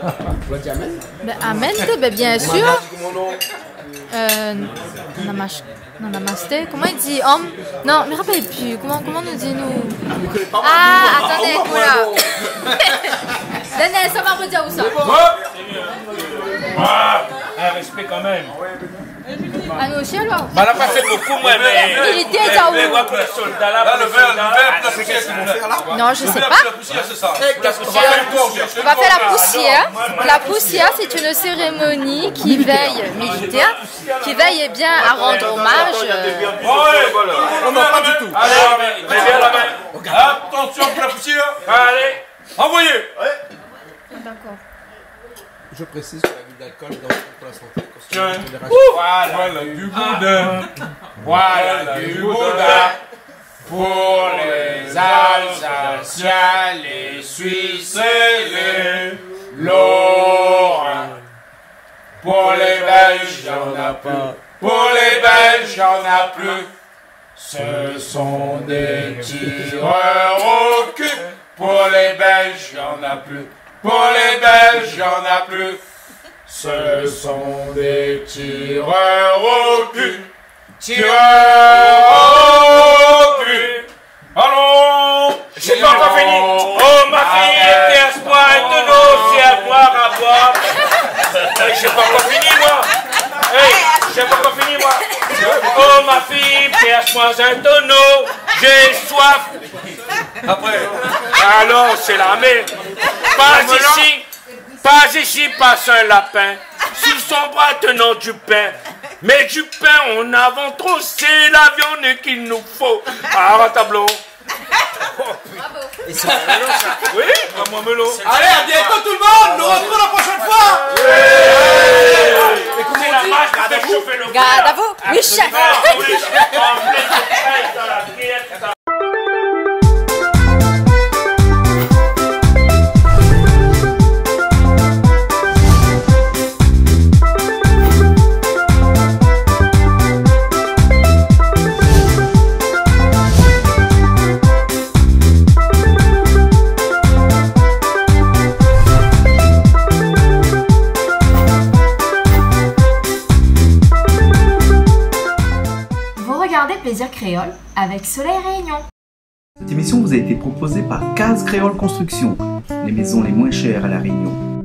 Ou la di amen ? Ben, amen, ben, bien sûr. Euh, namash-, non, namasté. Koman i di, om ? Non, mi rapèl pi. Koman, koman nou di, nou ? Ah, mi koné pa, moin. Ah, atann, voilà. Daniel, sa va redir ousa ? Ah, un respect quand même. Ah non, osi, alor. Bah, la pa fé bokou, moin, mé... Militaire, sa, oui. Mé moin, pou lé solda la, pou lé solda la. Non, je sais pas. On va faire la poussière. La poussière, c'est une cérémonie qui veille, militaire, qui veille, eh bien, à rendre hommage, euh... On n'a pas du tout. Allez, lèv la min. Attention, pou la poussière. Allez. Envoyez. D'accord. Je précise que l'abus d'alcool est dangereux pour la santé. Tiens. Voilà. Voilà du boudin. Voilà du boudin. Pour les Alsaciens, les Suisses et les Lorrains. Pour les Belges, y en a plus. Pour les Belges, y en a plus. Ce sont des tireurs au cul. Pour les Belges, y en a plus. Pour les Belges, y en a plus. Ce sont des tireurs au cul. Tireurs au cul. Allons. J'ai pas encore fini. Oh, ma fille, prépare-moi un tonneau, c'est à boire, à boire. J'ai pas encore fini, moi. Hey, j'ai pas encore fini, moi. Oh, ma fille, prépare-moi un tonneau, j'ai soif. Après. Alors, c'est l'armée. Pas ici, pas ici, passe un lapin. Sous son bras, tenant du pain. Mais du pain, on a ventre aussi, c'est la viande qu'il nous faut. Ah, tableau. Bravo. Et c'est Melon, ça. Oui, pas moi, Melon. Allez, à bientôt tout le monde. Nous retrouvons la prochaine fois. Et comment on dit ? Garde à vous. Garde à vous. Oui, chef. Absolument, oui. En pleine surprise dans la cuillère. Gardez Plaisir Créole avec Soleil Réunion. Cette émission vous a été proposée par Case Créole Construction, les maisons les moins chères à La Réunion.